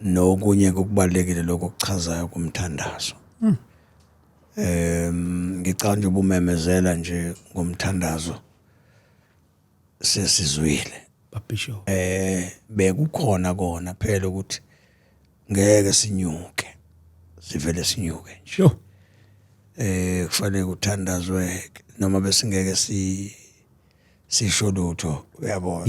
Nokunye kokubalekile lokho okuchazayo kumthandazo. Ngicabanga nje ubumemezela nje ngomthandazo, sesizwile. Babishop. Bekukhona kona phela ukuthi ngeke sinyuke, sivele sinyuke nje. Kufanele kuthandazwe noma besingeke si sisho lutho, uyabona.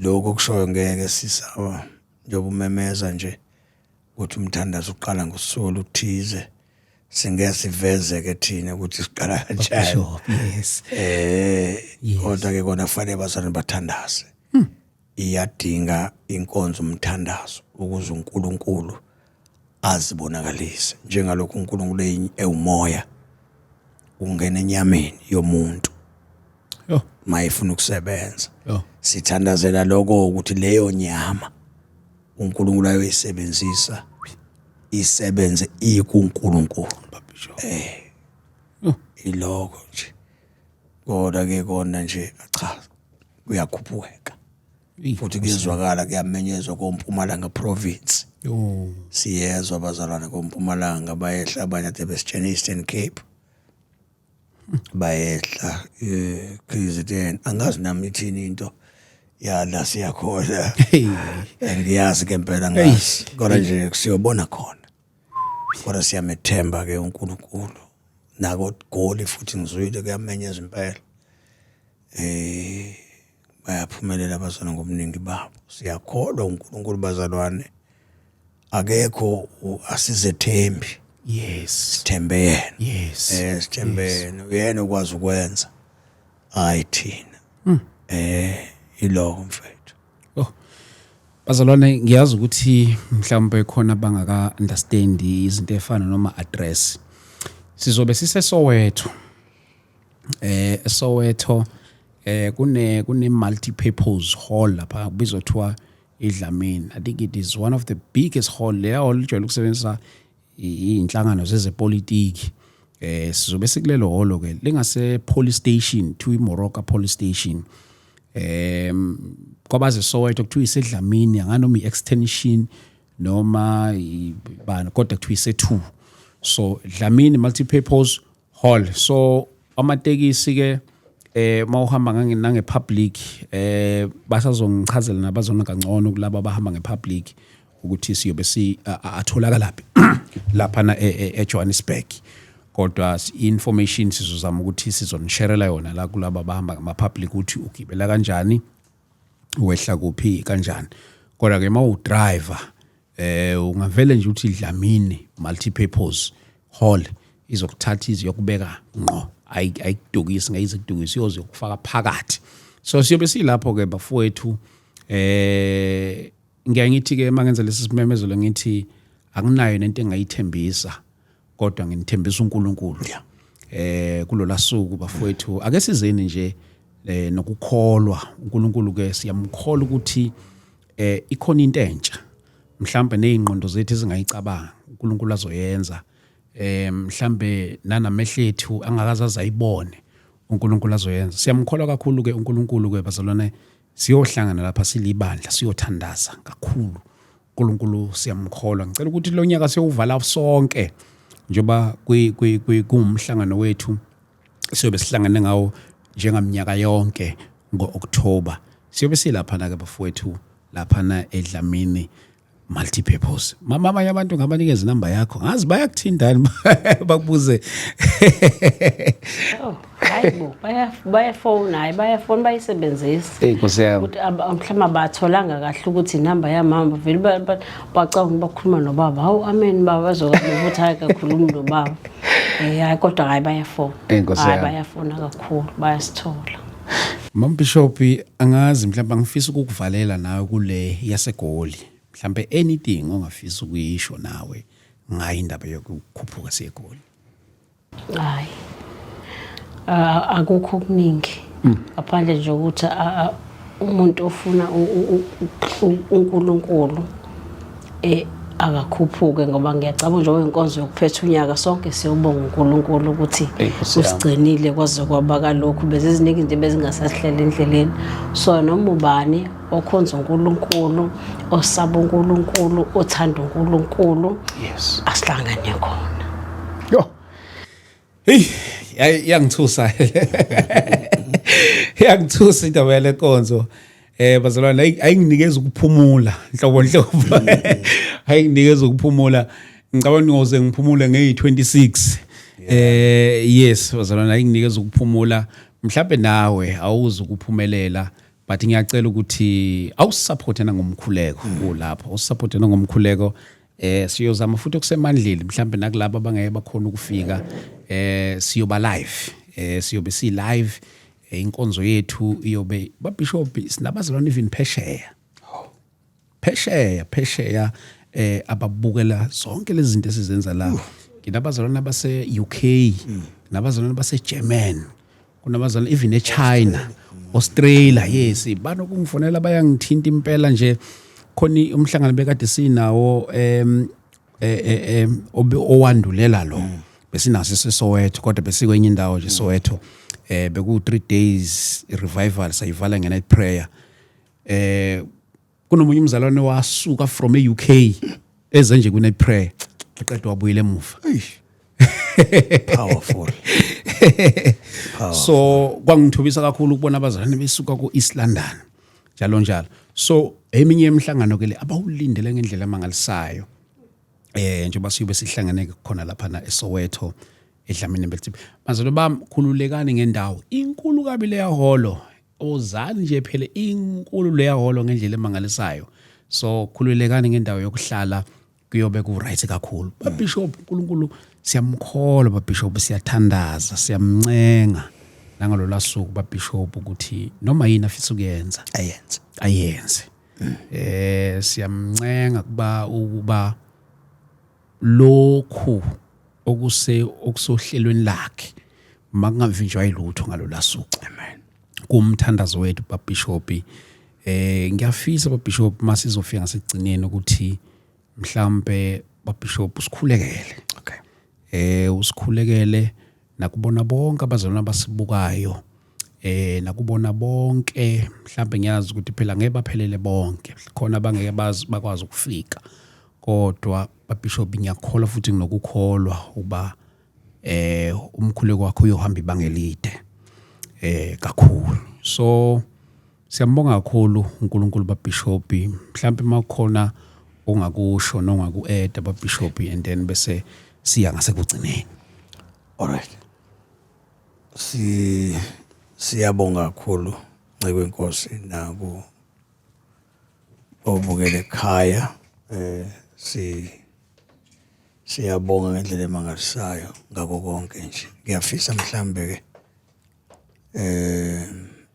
Lokho kushoyo ngeke sisaba njengoba umemeza nje ukuthi umthandazo uqala ngosuku oluthize, singeke siveze ke thina ukuthi siqala kanjani. Bishop, yes. Kodwa ke kona kufanele bazalwane bathandaze. Iyadinga inkonzo umthandazo ukuze uNkulunkulu azibonakalise, njengalokhu uNkulunkulu ewumoya ungena enyameni yomuntu mayifuna ukusebenza. Sithandazela lokho ukuthi leyo nyama uNkulunkulu ayoyisebenzisa isebenze ikuNkulunkulu. Bishop. Iloko nje, kodwa ke kona nje cha, kuyakhuphukeka futhi kuyezwakala, kuyamenyezwa koMpumalanga province. Siyezwa abazalwane koMpumalanga bayehla, abanye ade besitshena Eastern Cape bayehla, KZN, angazi nami ithini into yala siyakhona. Ngiyazi ke impela, ngazi, kodwa nje siyobona khona, kodwa siyamethemba ke uNkulunkulu. Nako Goli futhi ngizwile kuyamenyeza impela, bayaphumelela abazalwane ngobuningi babo. Siyakholwa uNkulunkulu bazalwane, akekho asizethembi, sithembe yena. Sithembe yena, uyena okwazi ukwenza, hayi thina. Iloko mfethu. Oh. Bazalwane, ngiyazi ukuthi mhlawumbe khona bangaka understand izinto efana noma address. Sizobe siseSoweto. eSoweto kune multi purpose hall lapha kubizwa kuthiwa iDlamini. I think it is one of the biggest hall. Leya hall ijwayele ukusebenzisa iy'nhlangano zezepolitiki. Sizobe sikulelo holo ke lingase police station, to iMoroka police station. Kwabaze Soweto kuthiwa iseDlamini, anganoma i-extension noma bani, kodwa kuthiwa ise-2, so Dlamini multi-purpose hall. So amatekisi ke mawuhamba nange public, basazongichazela nabazona kangcono kulabo abahamba ngepublic ukuthi siyobe si atholakala phi lapha na eJohannesburg. Kodwa information sizozama ukuthi sizonisharela yona la kulabo abahamba ngama public, ukuthi ugibela kanjani, wehla kuphi, kanjani. Kodwa ke mawudriver ungavele nje uthi Dlamini multi-purpose hall, izokuthatha iziyokubeka ngqo, ayikudukisi, ngayize kudukisi, iyoze yokufaka phakathi. So siyobe silapho ke bafowethu. Ngiyaye ngithi ke mangenza lesi simemezelo, ngithi akunayo nento engayithembisa, kodwa nginithembisa uNkulunkulu kulola suku bafowethu. Ake sizeni nje nokukholwa uNkulunkulu ke, siyamkholwa ukuthi ikhona into entsha mhlambe nezingqondo zethu ezingayicabanga uNkulunkulu azoyenza, mhlambe nanamehlo ethu angakaze ayibone uNkulunkulu azoyenza. Siyamkholwa kakhulu ke uNkulunkulu ke bazalwane. Siyohlangana lapha silibandla, siyothandaza kakhulu. uNkulunkulu siyamkholwa. Ngicela ukuthi lo nyaka siyowuvala sonke njengoba kungumhlangano wethu siyobe sihlangane ngawo njengaminyaka yonke ngo-October. Siyobe silapha ke bafowethu, laphana eDlamini multi-purpose. Mama, abanye abantu ngabanikeza inamba yakho, ngazi bayakuthindani bakubuze? Oh, hayi bo, bayafona, hayi bayafona, bayisebenzisa. Hey Nkosi yami. Ukuthi mhlawumbe abatholanga kahle ukuthi inamba yamama, vele bacabanga bakhuluma nobaba. Hawu, amen baba, bazokabe ukuthi hayi kakhulumi nobaba. Hayi kodwa hayi bayafona. Eh, Nkosi Hayi yami. bayafona kakhulu, bayasithola. Mam Bishop, angazi mhlawumbe angifisa ukukuvalela nawe kule yaseGoli. Mhlawumbe anything ongafisa ukuyisho nawe ngayo indaba yokukhuphuka siyeGoli. Hayi. Ah, akukho okuningi. Ngaphandle nje ukuthi umuntu ofuna uNkulunkulu akakhuphuke, ngoba ngiyacabanga njengoba inkonzo yokuphetha unyaka sonke siyobonga uNkulunkulu ukuthi Ey, Nkosi yami. usigcinile kwaze kwaba kalokhu, beziziningi izinto bezingasasihlela endleleni. So noma ubani okhonza uNkulunkulu, osaba uNkulunkulu, othanda uNkulunkulu, asihlangane khona. Yo. Hey, iyangithusa. Iyangithusa indaba yale nkonzo. Bazalwane, ayinginikeza ukuphumula nhlobo nhlobo. Ayinginikeza ukuphumula. Ngicabanga ngoze ngiphumule ngey26. Yes bazalwane, ayinginikeza ukuphumula. Mhlawumbe nawe awuzi ukuphumelela, but ngiyacela ukuthi awusupport nangomkhuleko ulapho. Awusupport nangomkhuleko. Siyozama futhi okusemandleni, mhlambe nakulabo abangeke bakhona ukufika, siyoba live, siyobe si live. Inkonzo yethu iyobe, babishop, sinabazalwane even phesheya, phesheya, phesheya ababukela zonke lezi zinto esizenza la. Nginabazalwane abase UK, nabazalwane base German, kunabazalwane even eChina, Australia. Yes, banokungifonela, bayangithinta impela nje. Khona umhlangano bekade sinawo owandulela lo besinaso eseSoweto, kodwa besikwenye indawo nje Soweto, beku 3 days revival, sayivala nge night prayer. Kunomunye umzalwane wasuka from e-UK eze nje ku night prayer, eqedwa wabuyela emuva. Eish. Powerful. So kwangithobisa kakhulu ukubona abazalwane besuka ku East London, njalo njalo. So eminye imihlangano ke le abawulindele ngendlela emangalisayo, njengoba siyobe sihlangene khona lapha na eSoweto eDlamini bethi, bazalwane bami, khululekani ngendawo, inkulu kabi leya holo. Ozani nje phela, inkulu leya holo ngendlela emangalisayo. So khululekani ngendawo yokuhlala, kuyobe ku right kakhulu. Babishop, uNkulunkulu siyamkholwa babishop, siyathandaza, siyamncenga nangalola suku babishop ukuthi noma yini afisa ukuyenza ayenze. Ayenze. Siyamncenga kuba ukuba lokhu okusohlelweni lakhe. Makungavinjwa ilutho ngalolu suku. Amen. Kumthandazo wethu babishop, ngiyafisa babishop masizofika ngasekugcineni ukuthi mhlambe babishop usikhulekele. Okay. Usikhulekele nakubona bonke abazalwane abasibukayo, nakubona bonke. Mhlambe ngiyazi ukuthi phela ngeke baphelele bonke, khona abangeke bazi bakwazi ukufika, kodwa babishop ngiyakholwa futhi nginokukholwa uba umkhuleko wakho uyohamba ibanga elide kakhulu. So siyambonga kakhulu uNkulunkulu babishop. Mhlambe makukhona ongakusho nongaku-add babishop, and then bese siya ngasekugcineni. Alright, siyabonga kakhulu nceke wenkosi naku obukele ekhaya. Siyabonga ngendlela emangalisayo ngako konke nje. Ngiyafisa mhlambe ke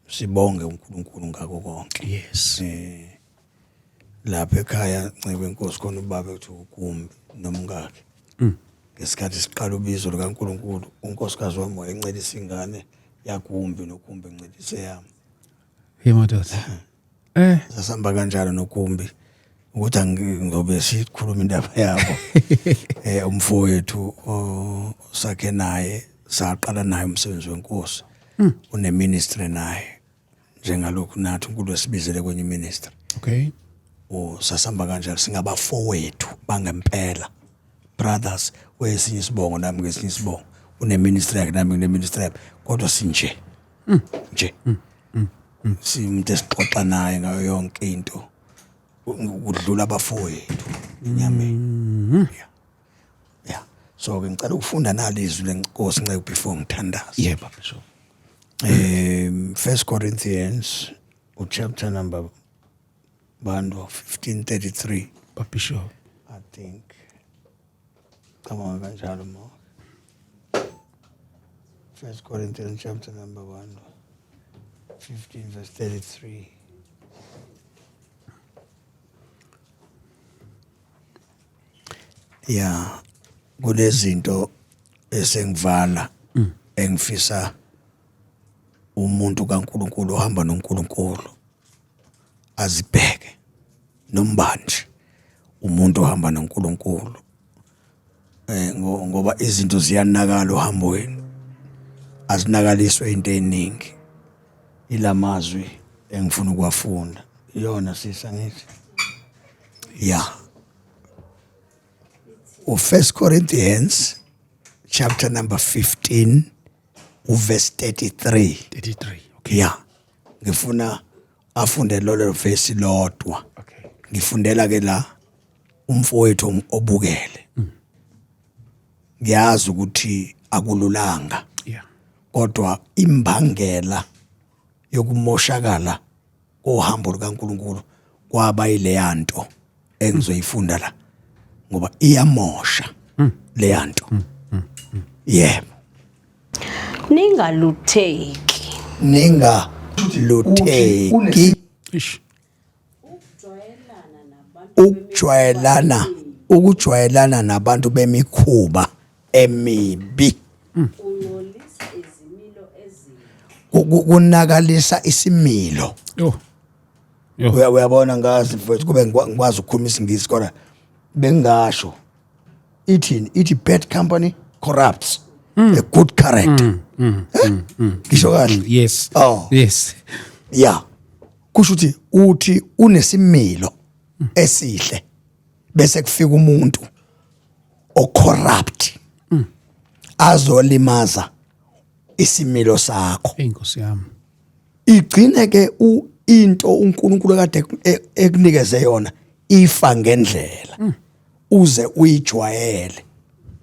sibonge uNkulunkulu ngako konke. Lapha ekhaya nceke wenkosi khona ubaba ethi uGumbi nomkakhe. Ngesikhathi siqala ubizo likaNkulunkulu, unkosikazi wami wayencelisa ingane yaGumbi, noGumbi encelise yami. Hey madoda. Sasihamba kanjalo noGumbi ukuthi ngobe sikhuluma indaba yabo. Umfowethu osakhe naye, saqala naye umsebenzi wenkosi. Une ministry naye. Njengalokhu nathi uNkulunkulu esibizele kwenye ministry. O sasihamba kanjalo singabafowethu bangempela. Brothers, wesinye isibongo nami ngesinye isibongo. Une ministry yakhe nami ngine ministry yami. Kodwa sinje. Nje. Simuntu esixoxa naye ngayo yonke into. Ukudlula abafowethu enyameni. Yeah. Yeah. So ke ngicela ukufunda nalizwi lenkosi nceke before ngithandaza. Yebo bishop. First Corinthians chapter number bando 15:33. Bishop. I think. Cabanga kanjalo mo. First Corinthians chapter number 1 15 verse 33. Yeah, kunezinto esengivala engifisa umuntu kaNkuluNkulu ohamba noNkulunkulu azibheke, nombanje umuntu ohamba noNkulunkulu, ngoba izinto ziyanakala ohambweni, azinakaliswe into eziningi. Ilamazwi engifuna ukuwafunda iyona sisa ngithi yeah, u1 Corinthians chapter number 15 uverse 33. 33, okay. Yeah, ngifuna afunde lolo verse lodwa. Ngifundela ke la umfowethu obukele. Ngiyazi ukuthi akululanga. Kodwa imbangela yokumoshakala kohambo lukaNkuluNkulu kwaba ileyanto engizoyifunda la, ngoba iyamosha leyanto. Yebo. Ningalutheki. Ningalutheki. Ish. Ukujwayelana nabantu bemikhuba emibi. Kunakalisa isimilo. Yo. Yo. Uyabona ngazi mfowethu, kube ngikwazi ukukhuluma isiNgisi kodwa bengingasho. Ithini? Ithi bad company corrupts a good character. Ngisho kahle? Yes. Oh. Yes. Yeah. Kusho ukuthi uthi unesimilo esihle bese kufika umuntu ocorrupt azolimaza isimilo sakho. Inkosi yami. Igcine ke into uNkulunkulu kade ekunikeze yona ifa ngendlela uze uyijwayele.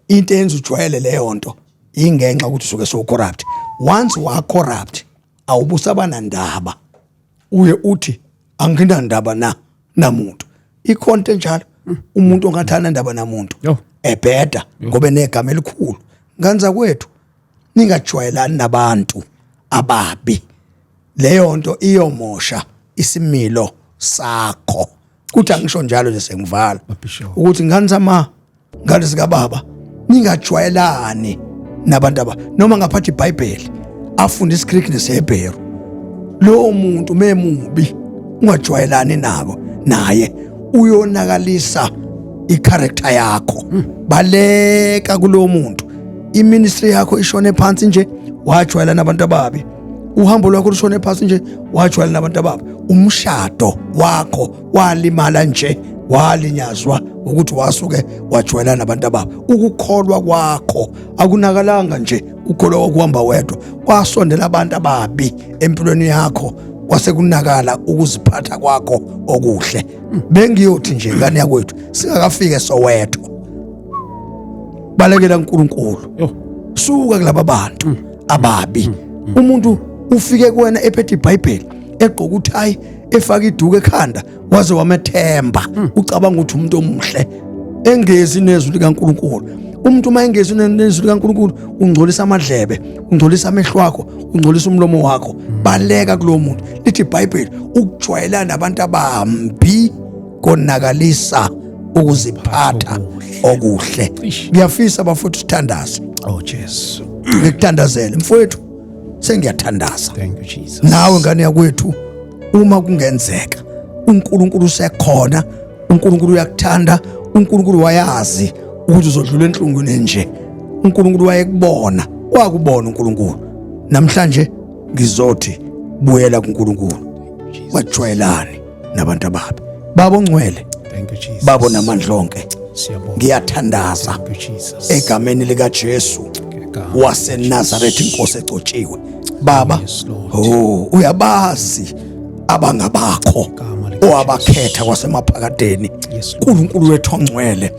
Into eyenza ujwayele leyo nto ingenxa ukuthi usuke so corrupt. Once wa corrupt awubusaba nandaba, uye uthi anginandaba na namuntu. Ikhonto enjalo umuntu ongathana ndaba namuntu ebheda ngoba enegama elikhulu. Nganza kwethu ningajwayelani nabantu ababi, leyo nto iyomosha isimilo sakho. Kuthi angisho njalo nje sengivala ukuthi ngani sama ngani sika baba ningajwayelani Nabantu aba noma ngaphathi iBhayibheli afunde isiGreek nesiHebheru, lowo muntu memubi ungajwayelani nabo naye, uyonakalisa icharacter yakho. Baleka kulowo muntu. Iministry yakho ishone phansi nje wajwayelana nabantu ababi. Uhambo lwakho lushone phansi nje wajwayelana nabantu ababi. Umshado wakho walimala nje, walinyazwa ukuthi wasuke wajwayelana nabantu ababi. Ukukholwa kwakho akunakalanga nje, ukholwa kwakuhamba wedwa, kwasondela abantu ababi empilweni yakho, kwasekunakala ukuziphatha kwakho okuhle. Bengiyothi nje, ngane yakwethu, singakafike Soweto, balekela uNkulunkulu. Yo. Suka kulaba bantu ababi. Umuntu ufike kuwena ephethe iBhayibheli, egqoka uthayi, efaka iduku ekhanda, waze wamethemba, ucabanga ukuthi umuntu omuhle engezi nezwi likaNkulunkulu. Umuntu uma engezi nezwi likaNkulunkulu ungcolisa amadlebe, ungcolisa amehlo akho, ungcolisa umlomo wakho. Baleka kulowo muntu. Lithi iBhayibheli, ukujwayelana nabantu abambi konakalisa ukuziphatha okuhle. Ish. Ngiyafisa bafowethu sithandaze. Oh Jesu. Ngikuthandazele mfowethu, sengiyathandaza. Thank you, Jesus. Nawe ngane yakwethu, uma kungenzeka, uNkulunkulu usekhona, uNkulunkulu uyakuthanda. uNkulunkulu wayazi ukuthi uzodlula enhlungwini nje. uNkulunkulu wayekubona, wakubona uNkulunkulu. Namhlanje ngizothi buyela kuNkulunkulu, wajwayelani nabantu ababi. Baba ongcwele, Thank you, Jesus. babo namandla onke, Siyabonga. ngiyathandaza Thank you, Jesus. egameni likaJesu Ngegama waseNazaretha, inkosi egcotshiwe. Baba, Yes, Lord. oh, uyabazi abangabakho Igama likaJesu. owabakhetha kwasemaphakadeni. Yes, Lord. uNkulunkulu wethu ongcwele,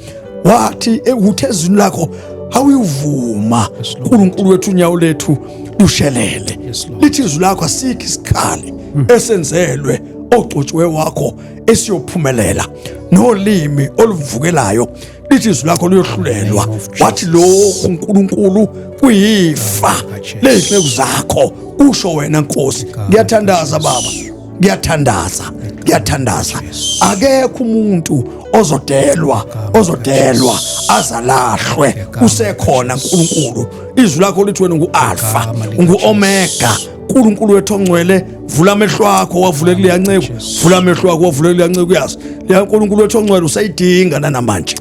wathi uthe ezwini lakho awuyuvuma, Yes, Lord. uNkulunkulu wethu, unyawo lethu lushelele. Yes, Lord. Lithi izwi lakho asikho isikhali esenzelwe ogcotshiwe wakho esiyophumelela, nolimi oluvukelayo, lithi izwi lakho, luyohlulelwa. Name of Jesus. Wathi lokhu uNkulunkulu kuyifa kaJesu. lezinceku zakho, kusho wena Nkosi. Igama Ngiyathandaza likaJesu. Baba, ngiyathandaza, ngiyathandaza. Akekho umuntu ozodelwa, ozodelwa azalahlwe. Igama Usekhona uNkulunkulu. Izwi lakho lithi wena ungu-Alpha, Igama likaJesu. ungu-Omega. uNkulunkulu wethu ongcwele, vula amehlo akho wavule kuleya nceku, vula amehlo akho wavule kuleya nceku. Uyazi leya uNkulunkulu wethu ongcwele usayidinga nanamanje.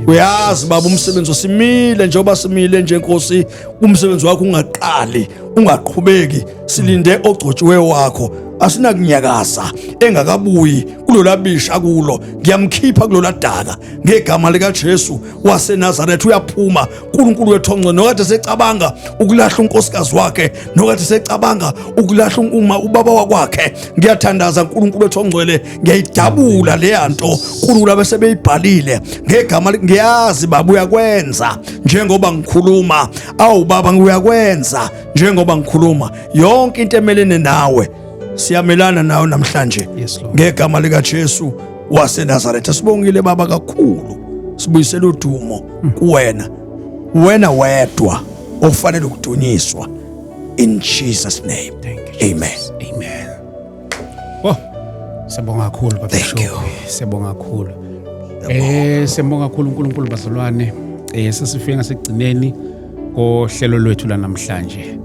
Uyazi Baba, umsebenzi osimile njengoba simile nje Nkosi, umsebenzi wakho ungaqali ungaqhubeki, silinde ogcotshiwe wakho. Asinakunyakaza engakabuyi kulolabisha kulo. Ngiyamkhipha kulola daka ngegama likaJesu waseNazaretha. Uyaphuma uNkulunkulu wethu ongcwele. Nokade secabanga ukulahla unkosikazi wakhe, nokade secabanga ukulahla uma ubaba wakwakhe, ngiyathandaza uNkulunkulu wethu ongcwele, ngiyayidabula leya nto uNkulunkulu abese beyibhalile ngegama. Ngiyazi Baba uyakwenza njengoba ngikhuluma. Awu Baba, uyakwenza njengoba ngikhuluma. Yonke into emelene nawe siyamelana nayo namhlanje Yes, Lord. ngegama likaJesu waseNazaretha. Sibongile Baba kakhulu, sibuyisela udumo kuwena, wena wedwa ofanele ukudunyiswa, in Jesus name. Thank you, amen. Jesus. Amen. Oh, siyabonga kakhulu baba Thank Bishop. you. Siyabonga kakhulu. Siyabonga kakhulu uNkulunkulu bazalwane. Sesifike ngasekugcineni kohlelo lwethu la namhlanje.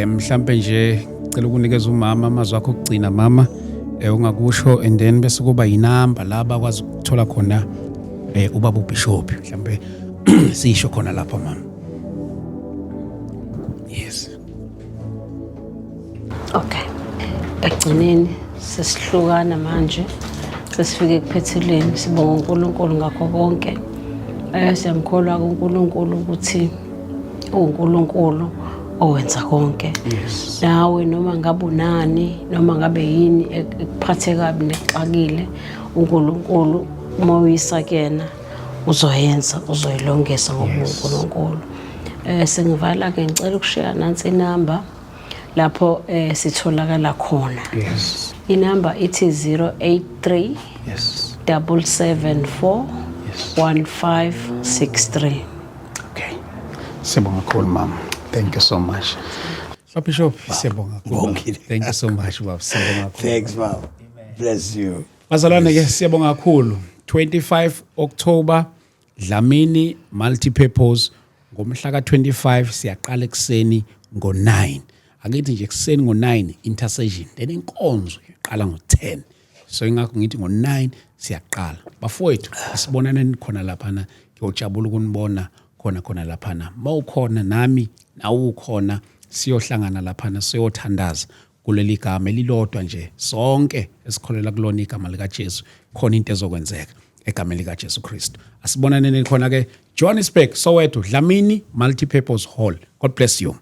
Mhlambe nje cela ukunikeza umama amazwi akho okugcina, mama, ungakusho, and then bese kuba inamba la bakwazi ukuthola khona ubaba uBishop, mhlambe sisho khona lapha, mama. Yes. Okay. Ekugcineni sesihlukana manje. Sesifike ekuphetheleni, sibonga uNkulunkulu ngakho konke. Siyamkholwa kuNkulunkulu ukuthi uNkulunkulu owenza konke. Yes. Nawe noma ngabe unani, noma ngabe yini ekuphathe kabi nexakile, uNkulunkulu uma uyisa kuyena uzoyenza, uzoyilungisa ngoba uNkulunkulu. Sengivala ke, ngicela ukushiya nansi inamba lapho sitholakala khona. Yes. Inamba ithi 083 774 1563. Okay. Siyabonga kakhulu, mama. Thank you so much. So Bishop, siyabonga kakhulu. Ngibongile. Thank you so much, baba. Siyabonga kakhulu. Thanks baba, bless you. Bazalwane ke, siyabonga kakhulu. 25 October, Dlamini Multipurpose. Ngomhla ka-25 siyaqala ekuseni ngo-9. Akithi nje ekuseni ngo-9 intercession, then inkonzo iqala ngo-10. So ingakho ngithi ngo-9 siyaqala. Bafowethu, asibonaneni khona laphana. Ngiyojabula ukunibona khona khona laphana. Mawukhona nami nawe ukhona, siyohlangana laphana, siyothandaza kuleli gama elilodwa nje sonke esikholela kulona, igama likaJesu. Khona into ezokwenzeka egameni likaJesu Kristu. Asibonaneni khona ke, Johannesburg, Soweto, Dlamini Multipurpose Hall. God bless you.